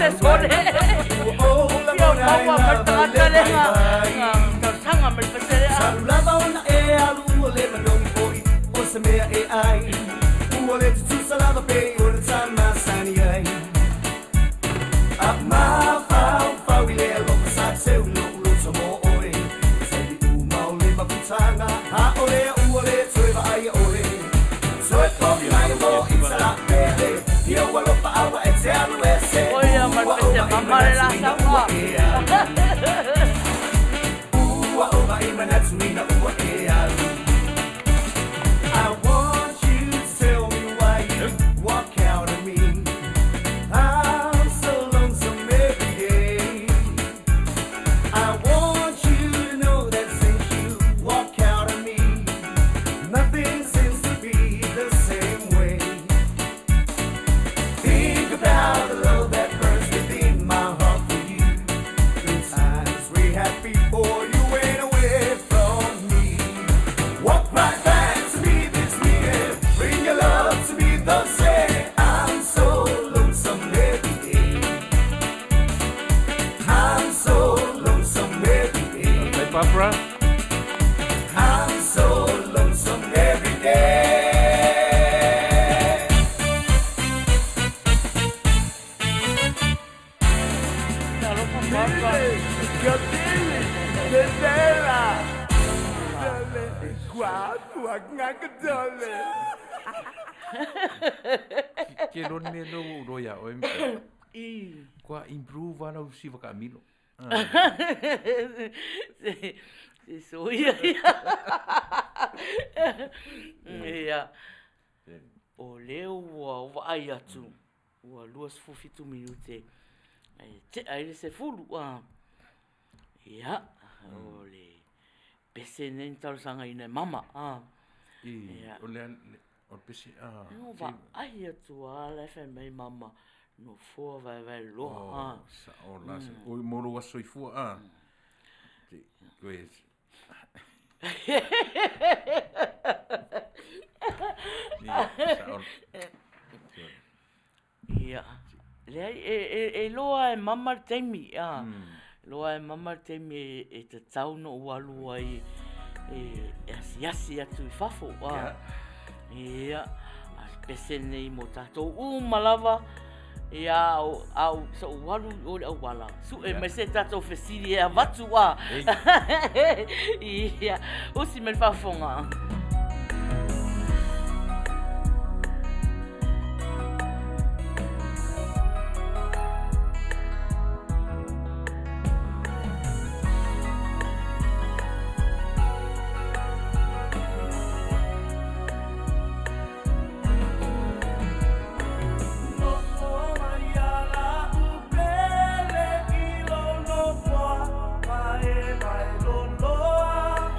pese sole. Fia maua mai le tagata lea na talosaga mai le pese lea. Sa alu lava ona e alu ua le manogi foi o se mea e ai. Ua le tutusa lava pei o le ta masani ai. A mafaufau i le alofa sa seu i lo'u loto mo oe. Taimi uma o le mafutaga, a o lea ua le toe vaaia oe. Toe fo'i mai mo i talapele, i ou alofa a ua e te alu ese. Oia ma le Ua pese ova i mama le la manatu ina sau ua a. e alu. Ua ova i manatu ina ua e alu. I want you to tell me why you walk out of me. I'm so lonesome every day. I want you to know that since you walk out of me, nothing seems to be the same way. Think about the love that burns within my heart for you. The times we had before you went away from me. Walk right back to me this minute. Bring your love to me the same. I'm so lonesome every day. I'm so lonesome every day. Faafetai Barbara. I'm so lonesome every day. Talofa Barbara. Ke lon me lo u lo ia oe mpe. I. Kua improve ala u siva ka milo. Se soia ia. Ia. O lea ua vaai atu, ua 27 minute. E tea i le 10 a. Ia, o le pese nei na talosagaina e mama a. I, Ia. o le o le pese a. No vaai atu a la e fai mai mama, nofoa vaevae loa O, a. sa o la sa. O mo lo aso i fua a. Te, koe. Ia, sa o. Ia. Leai, e loa e mama le taimi, a. Loa e mama le taimi e tatau ona ou alu ai e asiasi atu i fafo, a. Ia, a le pese nei mo tatou uma lava, ia, a o sa ou alu i o le auala, sue mai se tatou fesili e avatu, a. Ia, usi mai le faafofoga. Loa.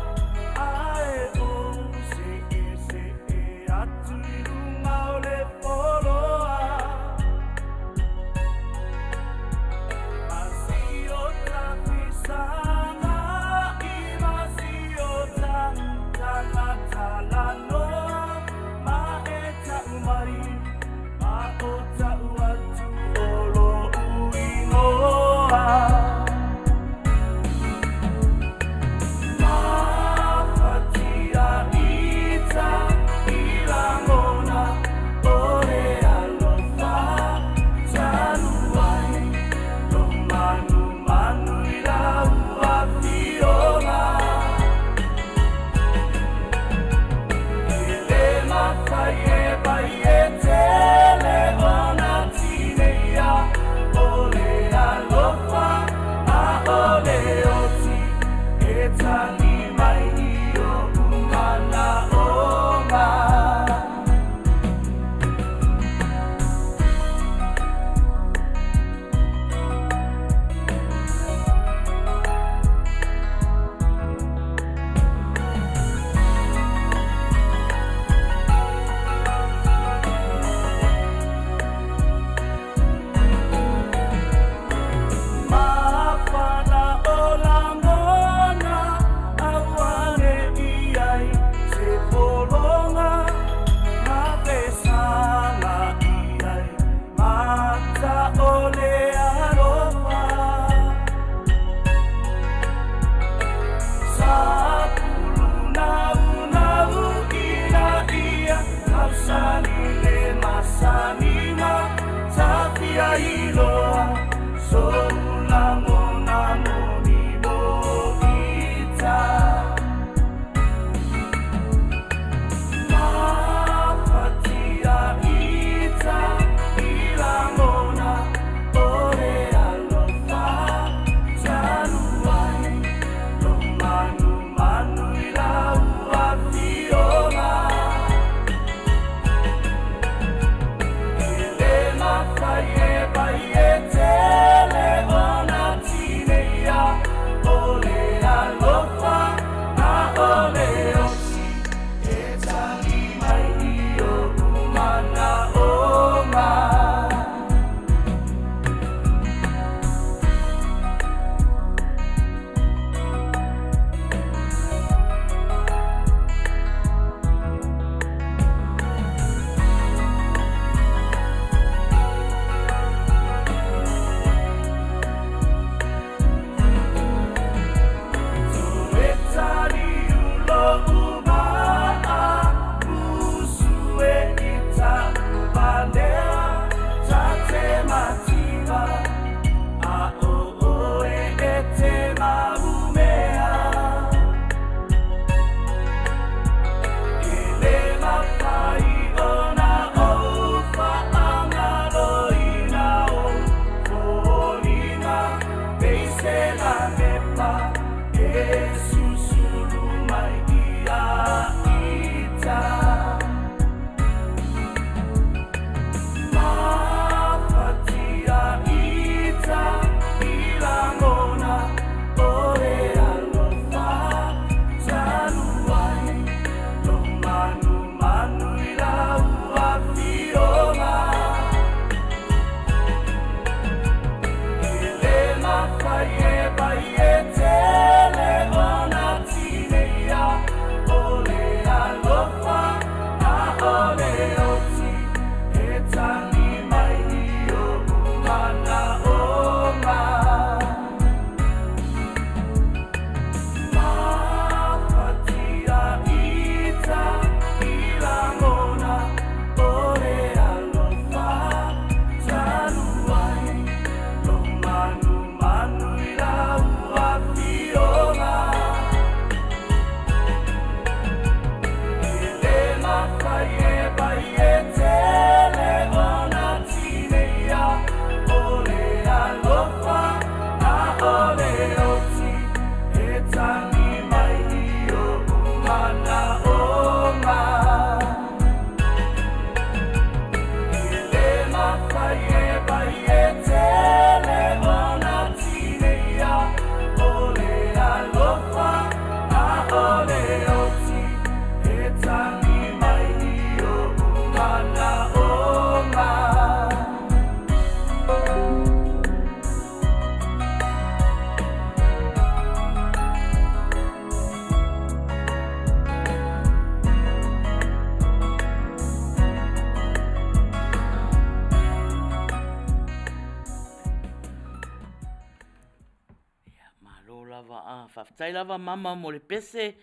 lava, a faafetai lava mama mo le pese,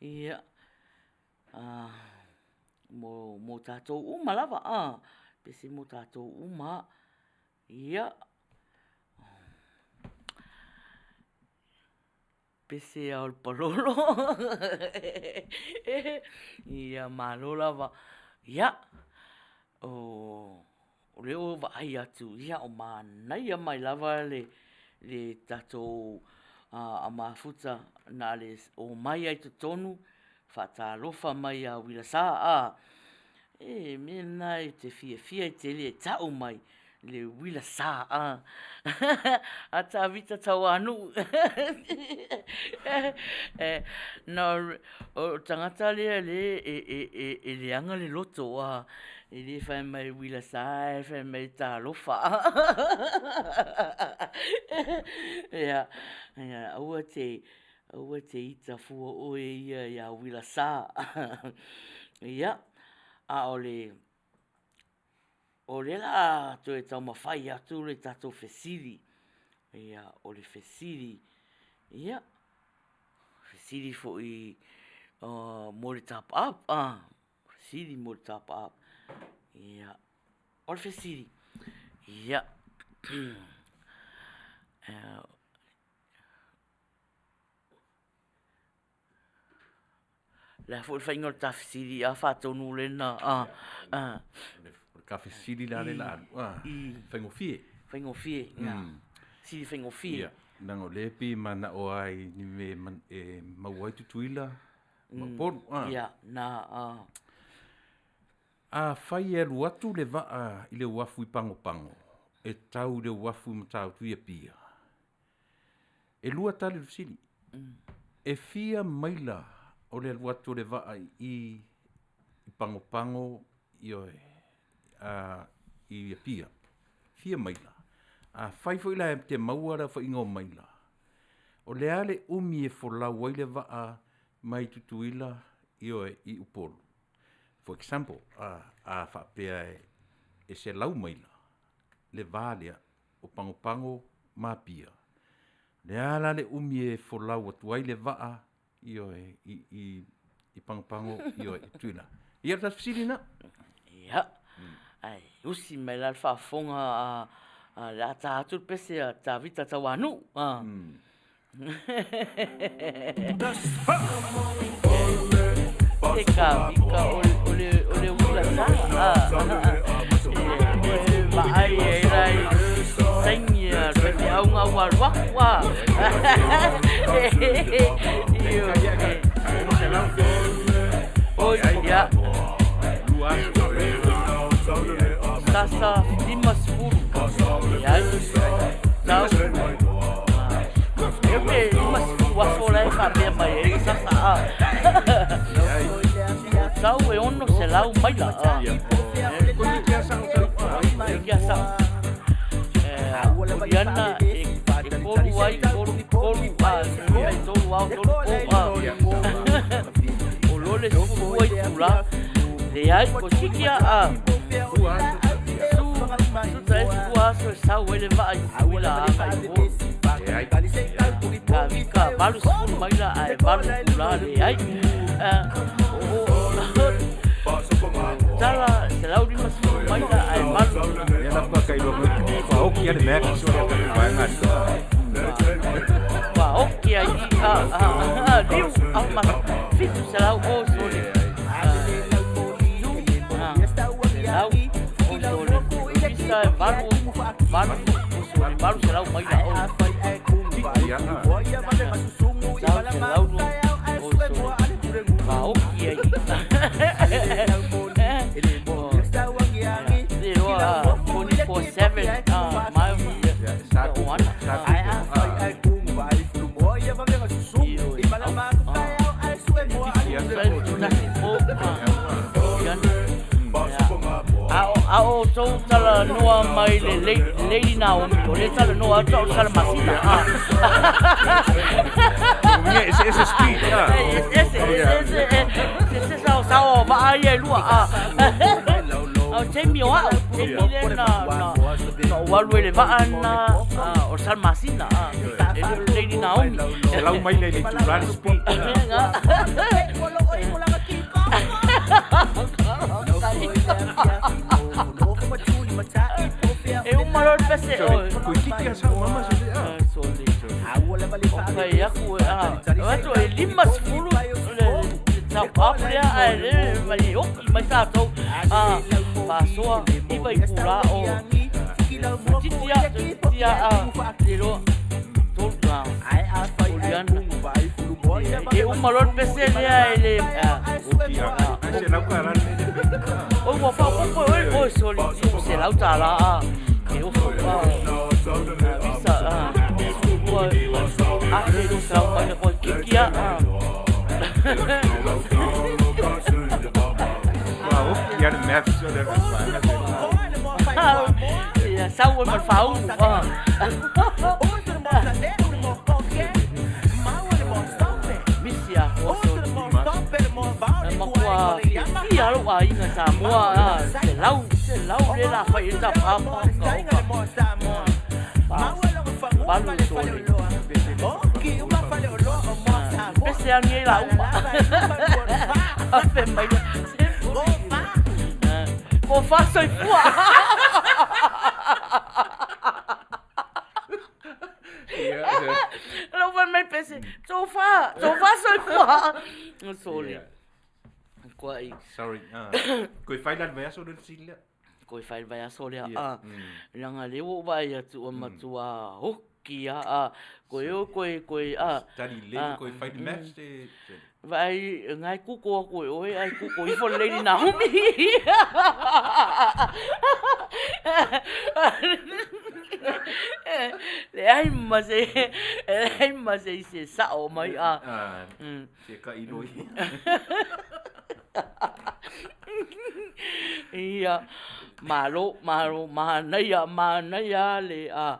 ia, a, mo, mo tatou uma lava, a, pese mo tatou uma, ia. Pese a o le palolo. Ia malo lava. Ia, o lea ua vaai atu, ia o manaia mai lava le tatou mafuta na o le omai lava i totonu faatalofa mai ia Uilasa a. E mea lena e te fiafia e te le tau mai le uila sa a a Tavita Tauanuu Na o le tagata lea lea e leaga le loto a e le fai mai uila sa ae fai mai talofa. Ia, aua te aua te ita fua oe ia ia uila sa. Ia, a o le O lea o le a toe taumafai atu le tatou fesili. Ia, o le fesili, ia, fesili foi mo le top up, fesili mo le top up. Ia, o le fesili, ia, Le a foi le faiga o le ta fesili a faatonu lena a. O le ta fesili la lea la alu a faigofie. Faigofie ia. Fesili faigofie. Ia, leaga o lea e pei e manao lava i ni mea e maua ai Tutuila ma Upolu a. Ia, na a. Afai e alu atu le vaa i le uafu i Pagopago e tau i le uafu i Matautu i Apia, E lua tali o le fesili. E fia maila o le alu atu o le vaa i i i Pagopago, ioe, a, i Apia? Fia maila? Afai foi la e te maua le aofaiga o maila, o le a le umi e folau ai le vaa mai Tutuila, ioe, i Upolu? For example, a, a faapea e 100 maila le va lea o Pagopago ma Apia, le a la le umi e folau atu ai le vaa, ioe, i, i, i Pagopago, ioe, i Tutuila? Ia, o le ta fesili lena. Ia, ae usi mai la le faafofoga a, a le a ta atu le pese a Tavita Tauanuu. A. E ka vika o le o le uila sa. E vaai ai la i saini a le faifeau nga ua alu aku a. Oi, ia. Sasa 50. Leai. Tau. E pe 50 aso la e faapea mai ai sasa a. Tau e 600 maila a. Koe sao. O Riana e kolu ai, kolu, kolu a, lua e tolu ao, tolu po a. O lole 12 itula. Leai, ko siki a a. Su, su ta esi ua aso e sau ai le vaa i Tutuila a agai i Upolu. Ka, ka 80 maila ae 8 itula, leai. O, tala 150 maila ae 8 itula. Lea la faatoa iloa mai ua oki lava le Max o le tatou vaega Ua oki ai i a, a, liu, a, ma, 700 o sole. Selau, o sole. Isa e valu, valu, o sole, 800 maila o. Sau selau no, o sole. Ua oki ai i. Le loa 24/7, a, mai o ana. A o tou talanoa mai le Lady Naomi, o lea talanoa atu au Salamasina. Ia, eseese speed. Eseese, eseese, eseese sao sao o vaa ia e lua. O taimi o a'u, taimi lea na na ou alu ai i le vaa lena o le Salamasina e le o le Lady Naomi. Selau maila i le itula le speed. E uma loa le pese. Sorry, toeitiiti lava sau mama se le a. Sole. O fai aku a, o atu e 50 le top up lea ae le mai oki mai tatou a faasoa 9 itula o toeitiiti a toeitiiti a le iloa tolu a Oliana e uma loa le pese lea e le Oki a, ai $100 le mea lea. Oi ua faaopoopo e oe oi sole ua $100 a e oso a visa a 2200 mai na koe kiki a. Ua oki a le maths o le vaega Ia sau ai ma le faaulu. Misi a koa sole. Matua fiafia lou aiga i Samoa, 100, 100 lea la fai ai le tapapa ka oka. 8 sole. Pese agi ai la uma. Afe mai lea, se po fa soifua. Lou fai mai pese, tofa, tofa soifua. Sole. Koai. Sorry. Koe fai la le vaiaso lea le fesili lea. Koe fai le vaiaso lea. Leaga lea ua ou vaai atu ua matua oki lava. A, koe o koe koe a. Study lea koe fai le maths te. Vaai na e kuko aku e oe ae kuko ifo le Lady Naomi. Leai ma se leai ma se isi e sa'o mai a. Se ka iloi. Ia, malo, malo, manaia, manaia le a,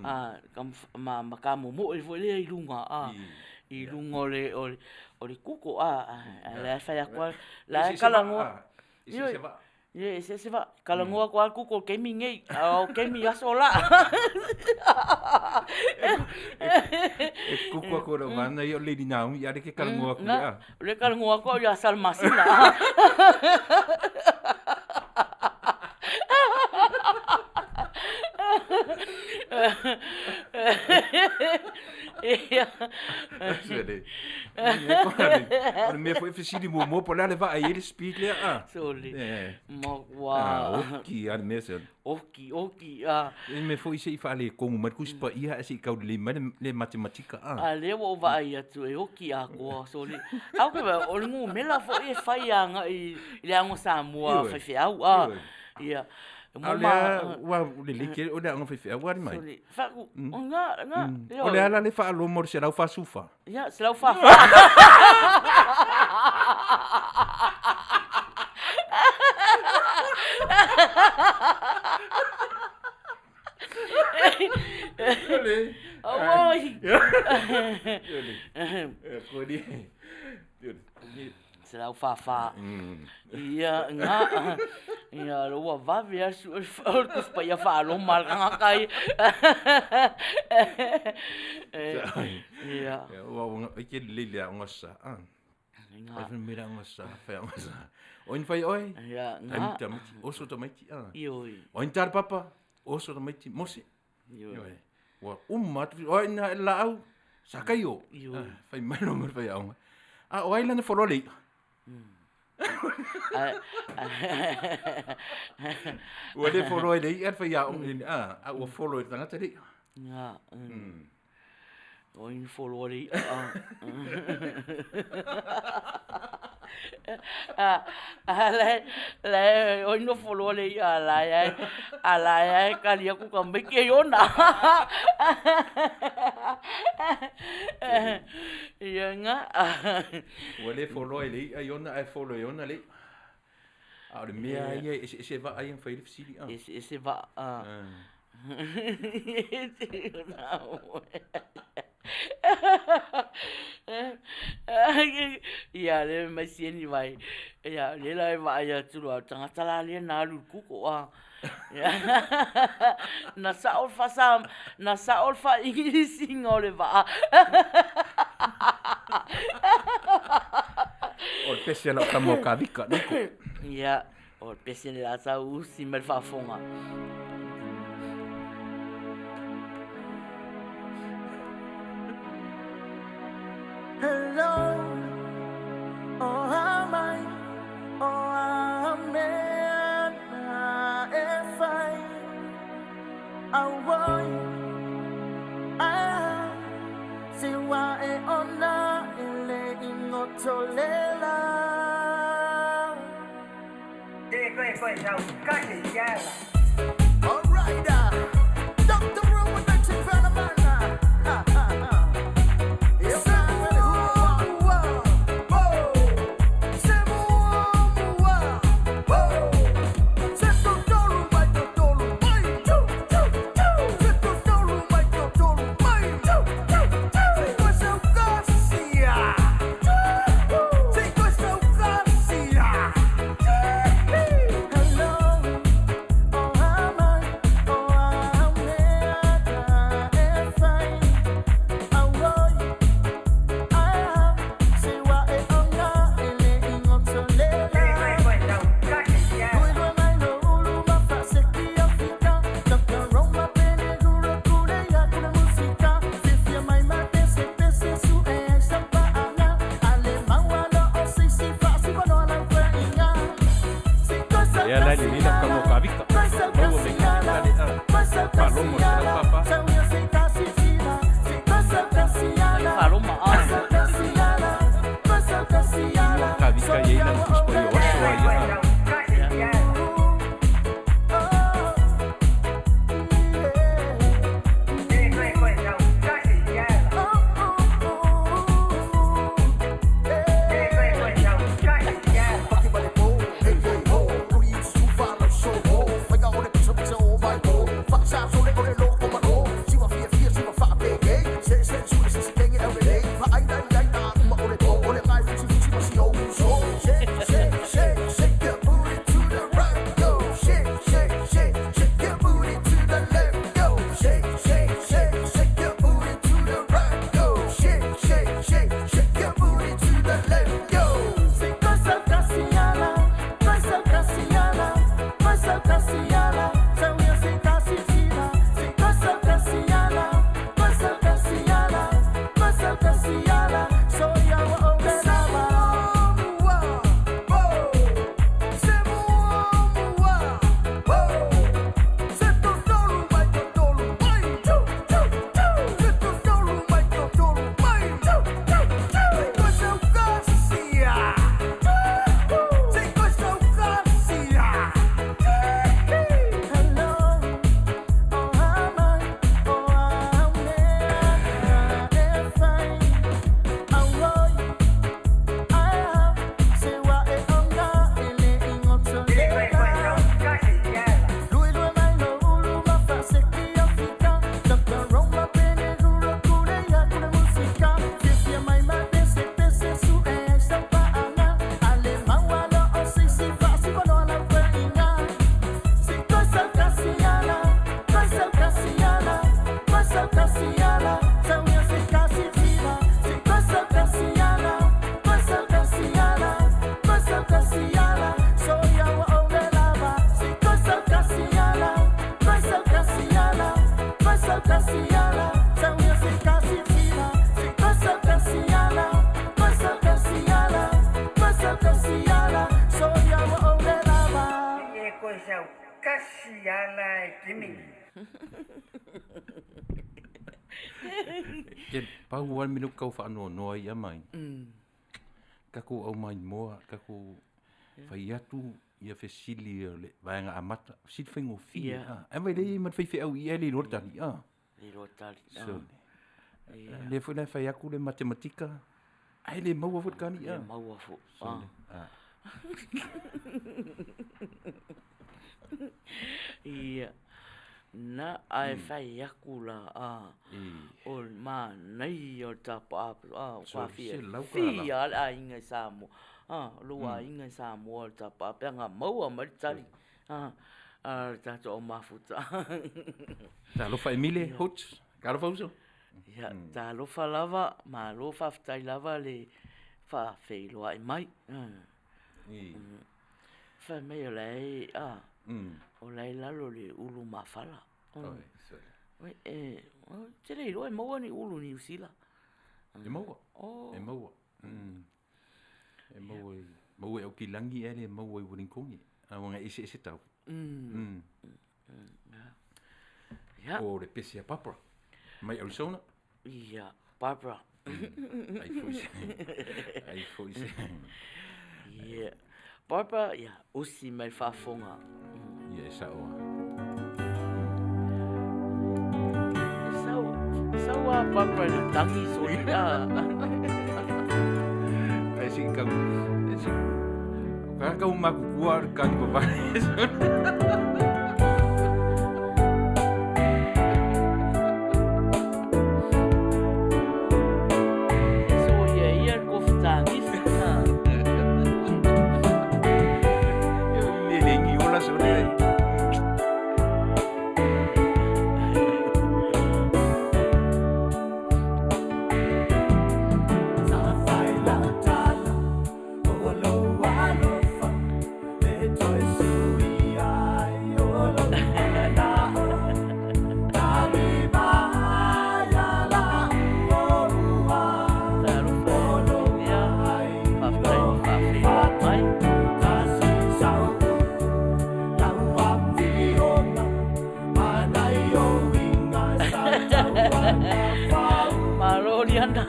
a, ka ma, ma ka momoe foi lea i luga a, i luga o le, o le, o le kuko a, a la e fai atu lava, la e talanoa. Ioe, eseese vaa. Ia, eseese vaa. Talanoa atu lava le kuko i le taimi lenei, a o taimi aso la. E kuko atu e lau vana ia o le Lady Naomi, a o lea e te talanoa atu lea. O lea e talanoa atu au ia Salamasina. O le mea foi e fesili muamua po o le a le vaa e i ai le speed lea a. Sole. Matua. Oki lava le mea sole. Oki, oki a. E mea foi se i faaletonu mai le Tusi Paia ae se i taulelei mai le matematika a. A lea ua ou vaai atu e oki atoa sole. A o ke o le numera foi e fai agai i le aoga Samoa a faifeau a. Ia. A o lea ua lelei tele o le aoga faifeau ua alu mai. Sole. Faaku, o na, na. O le a la le faaloma o le 144? Ia, 144. Auoi. 144. Ia, na, ia, ua vave lava sue o le Tusi Paia faa-Roma a le tagata ia. Ia. Ua ike lelei le aoga sa. Ai fai mai le aoga sa, fai aoga sa. O ina fai oe? Ia, na. Tamaiti, oso tamaiti. Ioi. O ina tala papa, oso tamaiti, mose. Ioe. Ua uma atu, o ina e laau, Sakaio. Ioe. Fai mai loa ma le faiaoga. A o ai lana foloa le i'a? Ua le foloa i le i'a le faiaoga, a ua folo e le tagata le i'a. Nga. O ai na foloa le i'a. A la la o ai na foloa le i'a a la e a la e kali aku ka maiki e ona. Ia nga. Ua le foloa i le i'a i ona ae folo e ona le i'a. A o le mea ia e eseese vaa ia na fai ai le fesili a. Eseese vaa. Ia lea mai sieni vai. Ia lea la e vaai atu loa tagata la lea na alu i le kuko a. Na sao le faasa, na sao le faaigilisiga o le vaa. O le pese a lau tama o Kavika, Niko. Ia, o le pese le la sau usi mai le faafofoga. Hello, oh amai, oh amen, e fai, auoi, ah, se wa e ona e le ingotolela. All right, Dr. Rowan, Ha, ha, ha. Ia la le lila ka mo Kavika. Maua me Kavika le a. Faaloma se lau papa. Faaloma a. Kavika ia ina na tusi o aso a ia a. Ke pau lava le mea lea ou te tau faanoanoa ai ia mai. Tatou aumaimoa, tatou fai atu ia fesili o le vaega amata, fesili faigofie. Ae vaai lea e i ai ma le faifeau i i ae le iloa le tali. Le iloa le tali. So, lea foi la e fai atu le matematika, ae le maua foi le tali. Le maua foi. Ia. Na ae fai atu la a o le manaia o le tapaa a ua fiafia le aiga i Samoa a lou aiga i Samoa le tapaa pe ana maua mai le tali a le tatou au mafuta. Talofa Emile Hoots, talofa uso. Ia, talofa lava, malo faafetai lava le faafeiloai mai. Fai mai o la e, a, o la e i lalo o le ulu mafala. Oi, e, te le iloa e maua ni ulu i Niu Sila? E maua, e maua. E maua i, maua i Aukilani ae le maua i Ueligitone. A ua eseese tau. O le pese a Barbara mai Arizona. Ia, Barbara. Ai foi se. Ai foi se. Ia. Barbara, ia, usi mai faafofoga. Ia, e sao. E sau, sau a Barbara i le tangi soli. Ai si kau, e si. Ka kau makukua ka ni papa. So ia ia le kofi tagisi. Le le ngi ola soli. Talofa ia, faafetai le faafeiloai mai. Malo Liana.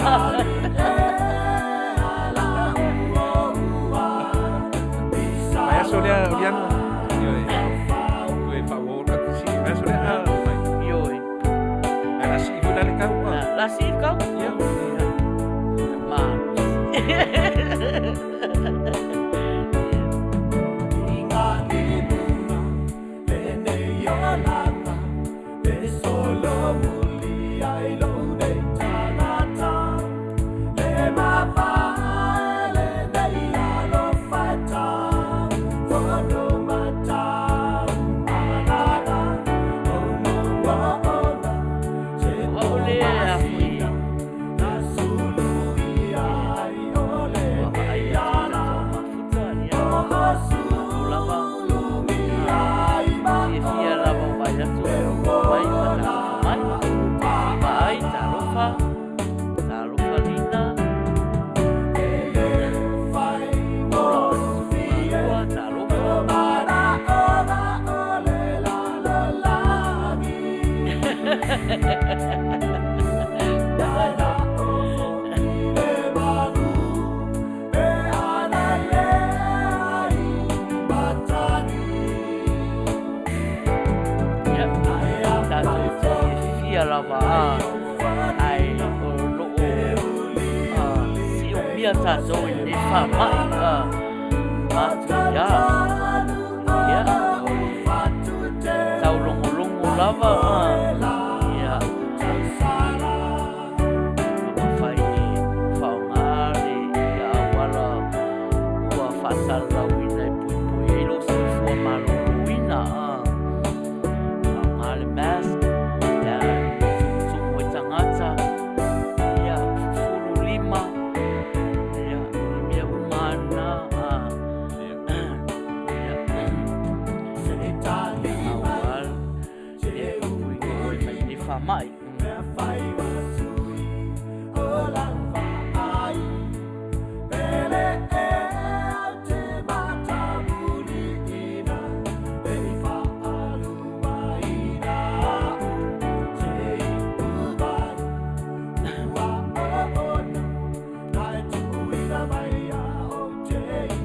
Mai aso lea Liana. Ioe. Toe faaauau le tatou sii. Mai aso lea. Ah, mai. Ioe. Ai la sii foi la le kau. Ah. La sii le kau? Ia. Malo. O le a foi ua vaai atu i tatou mafuta, ia, malo lava. Fiafia lava o vaai atu mai ma talofa mai. Vaai, talofa, talofa Lina. Ola malua, talofa. Ia, tatou te fiafia lava a, ae o loo siomia tatou i lenei faamai a, matuia. Ia, o le taulogologo lava a, ia, mafai e faaaoga le ia auala ua faasalalauina e puipui ai lou soifua maloloina a. Faaaoga le mask, le a tumutumu ai tagata, ia fufulu lima, ia i mea uma lava na a. Ia, aua le puipui mai lenei faamai.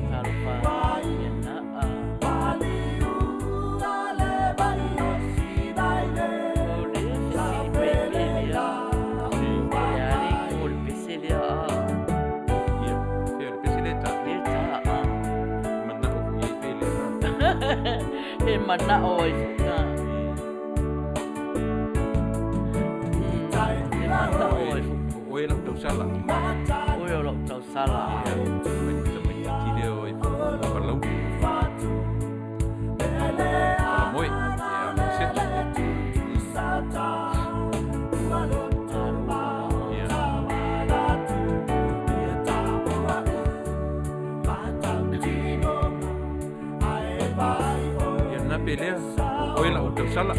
Talofa ia na a. O le fesili pei mea lea. O le a le igoa o le pese lea a. Ia, fea le pese lea ta. Lea ta a. Manao foi ai pe lea. E manao ai foi a. oe lau tausala. Oe o lau tausala. Ia, tamaitiiti lea o Palauli. Moe, ia, Seto. Ia. Ia na pe lea, oe lau tausala.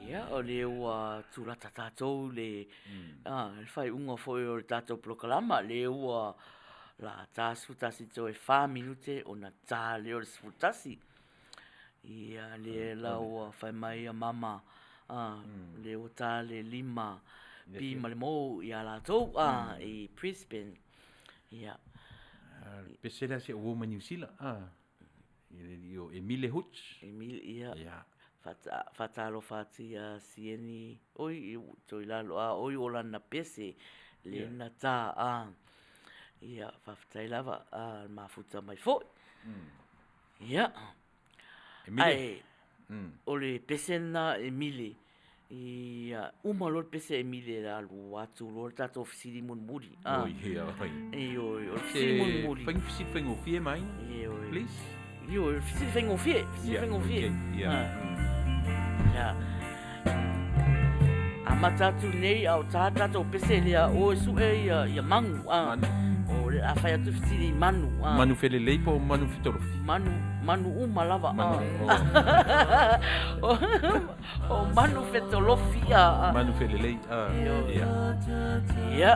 Ia, o le ua tulata tatou le, le faaiuga foi o le tatou polokalama, le ua la 41 toe 4 minute ona ta lea o le 11. Ia, le la ua fai mai ia mama, le ua ta le 5 pi ma le mou ia latou, i Brisbane. Ia. Pese lea se uo mai Niu Sila, i le alii o Emile Hutch. Emile, ia. Ia. Faatalofa atu ia Sieni, oi, toi lalo, a oi o lana pese, le na ta, a. Ia, faafetai lava, a, le mafuta mai foi. Ia. Emile. Ae, o le pese lena Emile, ia, uma loa le pese Emile le alu atu loa le tatou fesili mulimuli. Oi, ia, oi. Ioe, o le fesili mulimuli. Fai ni fesili faigofie mai, Ioe. please. Ioe, o le fesili faigofie, fesili faigofie. Okay, ia. Ia. Amata atu nei a o tā tatou pese lea o e sue ia, ia mangu. Manu. O le a fai atu fesili i manu. Manu felelei po o manu fetolofi? Manu, manu uma lava. Manu, O manu fetolofi. Manu felelei. Ioe. Ia. Ia.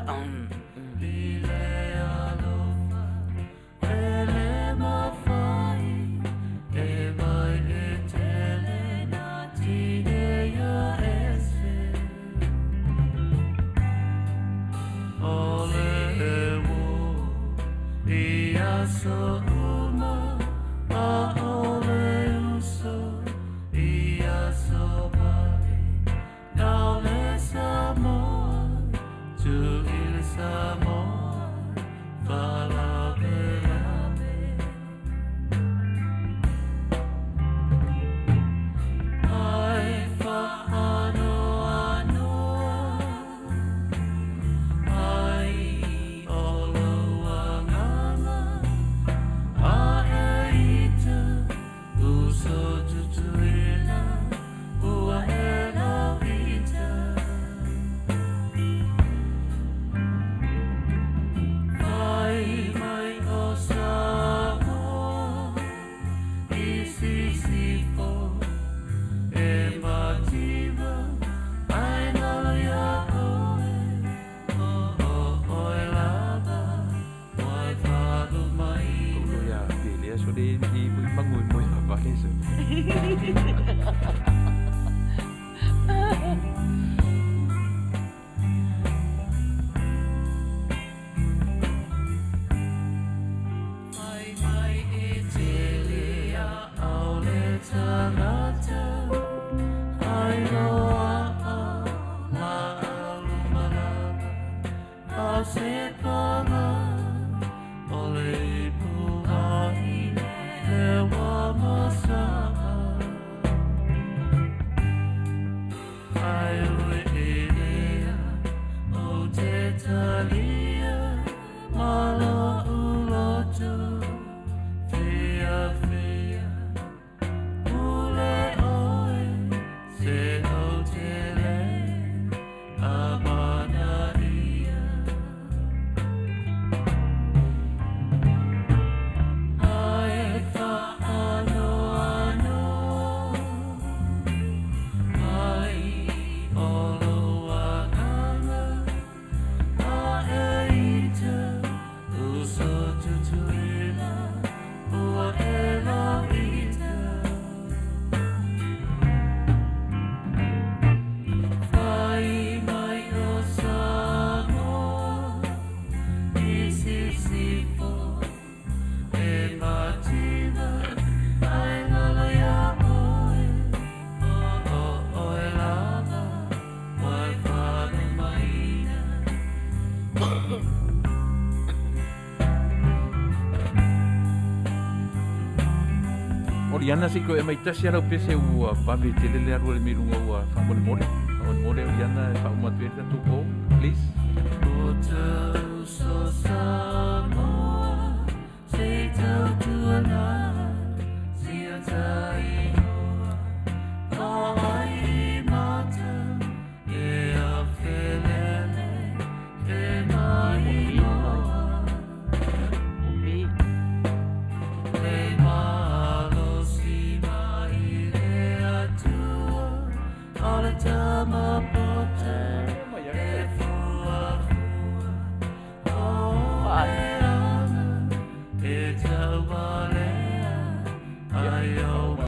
Oliana, se i toe aumai tasi lava lau pese ua vave tele le alu a le mea i luga ua faamolemole. Faamolemole Oliana e faauma atu ai le tatou po, please. O tauso Samoa, se i tautuana.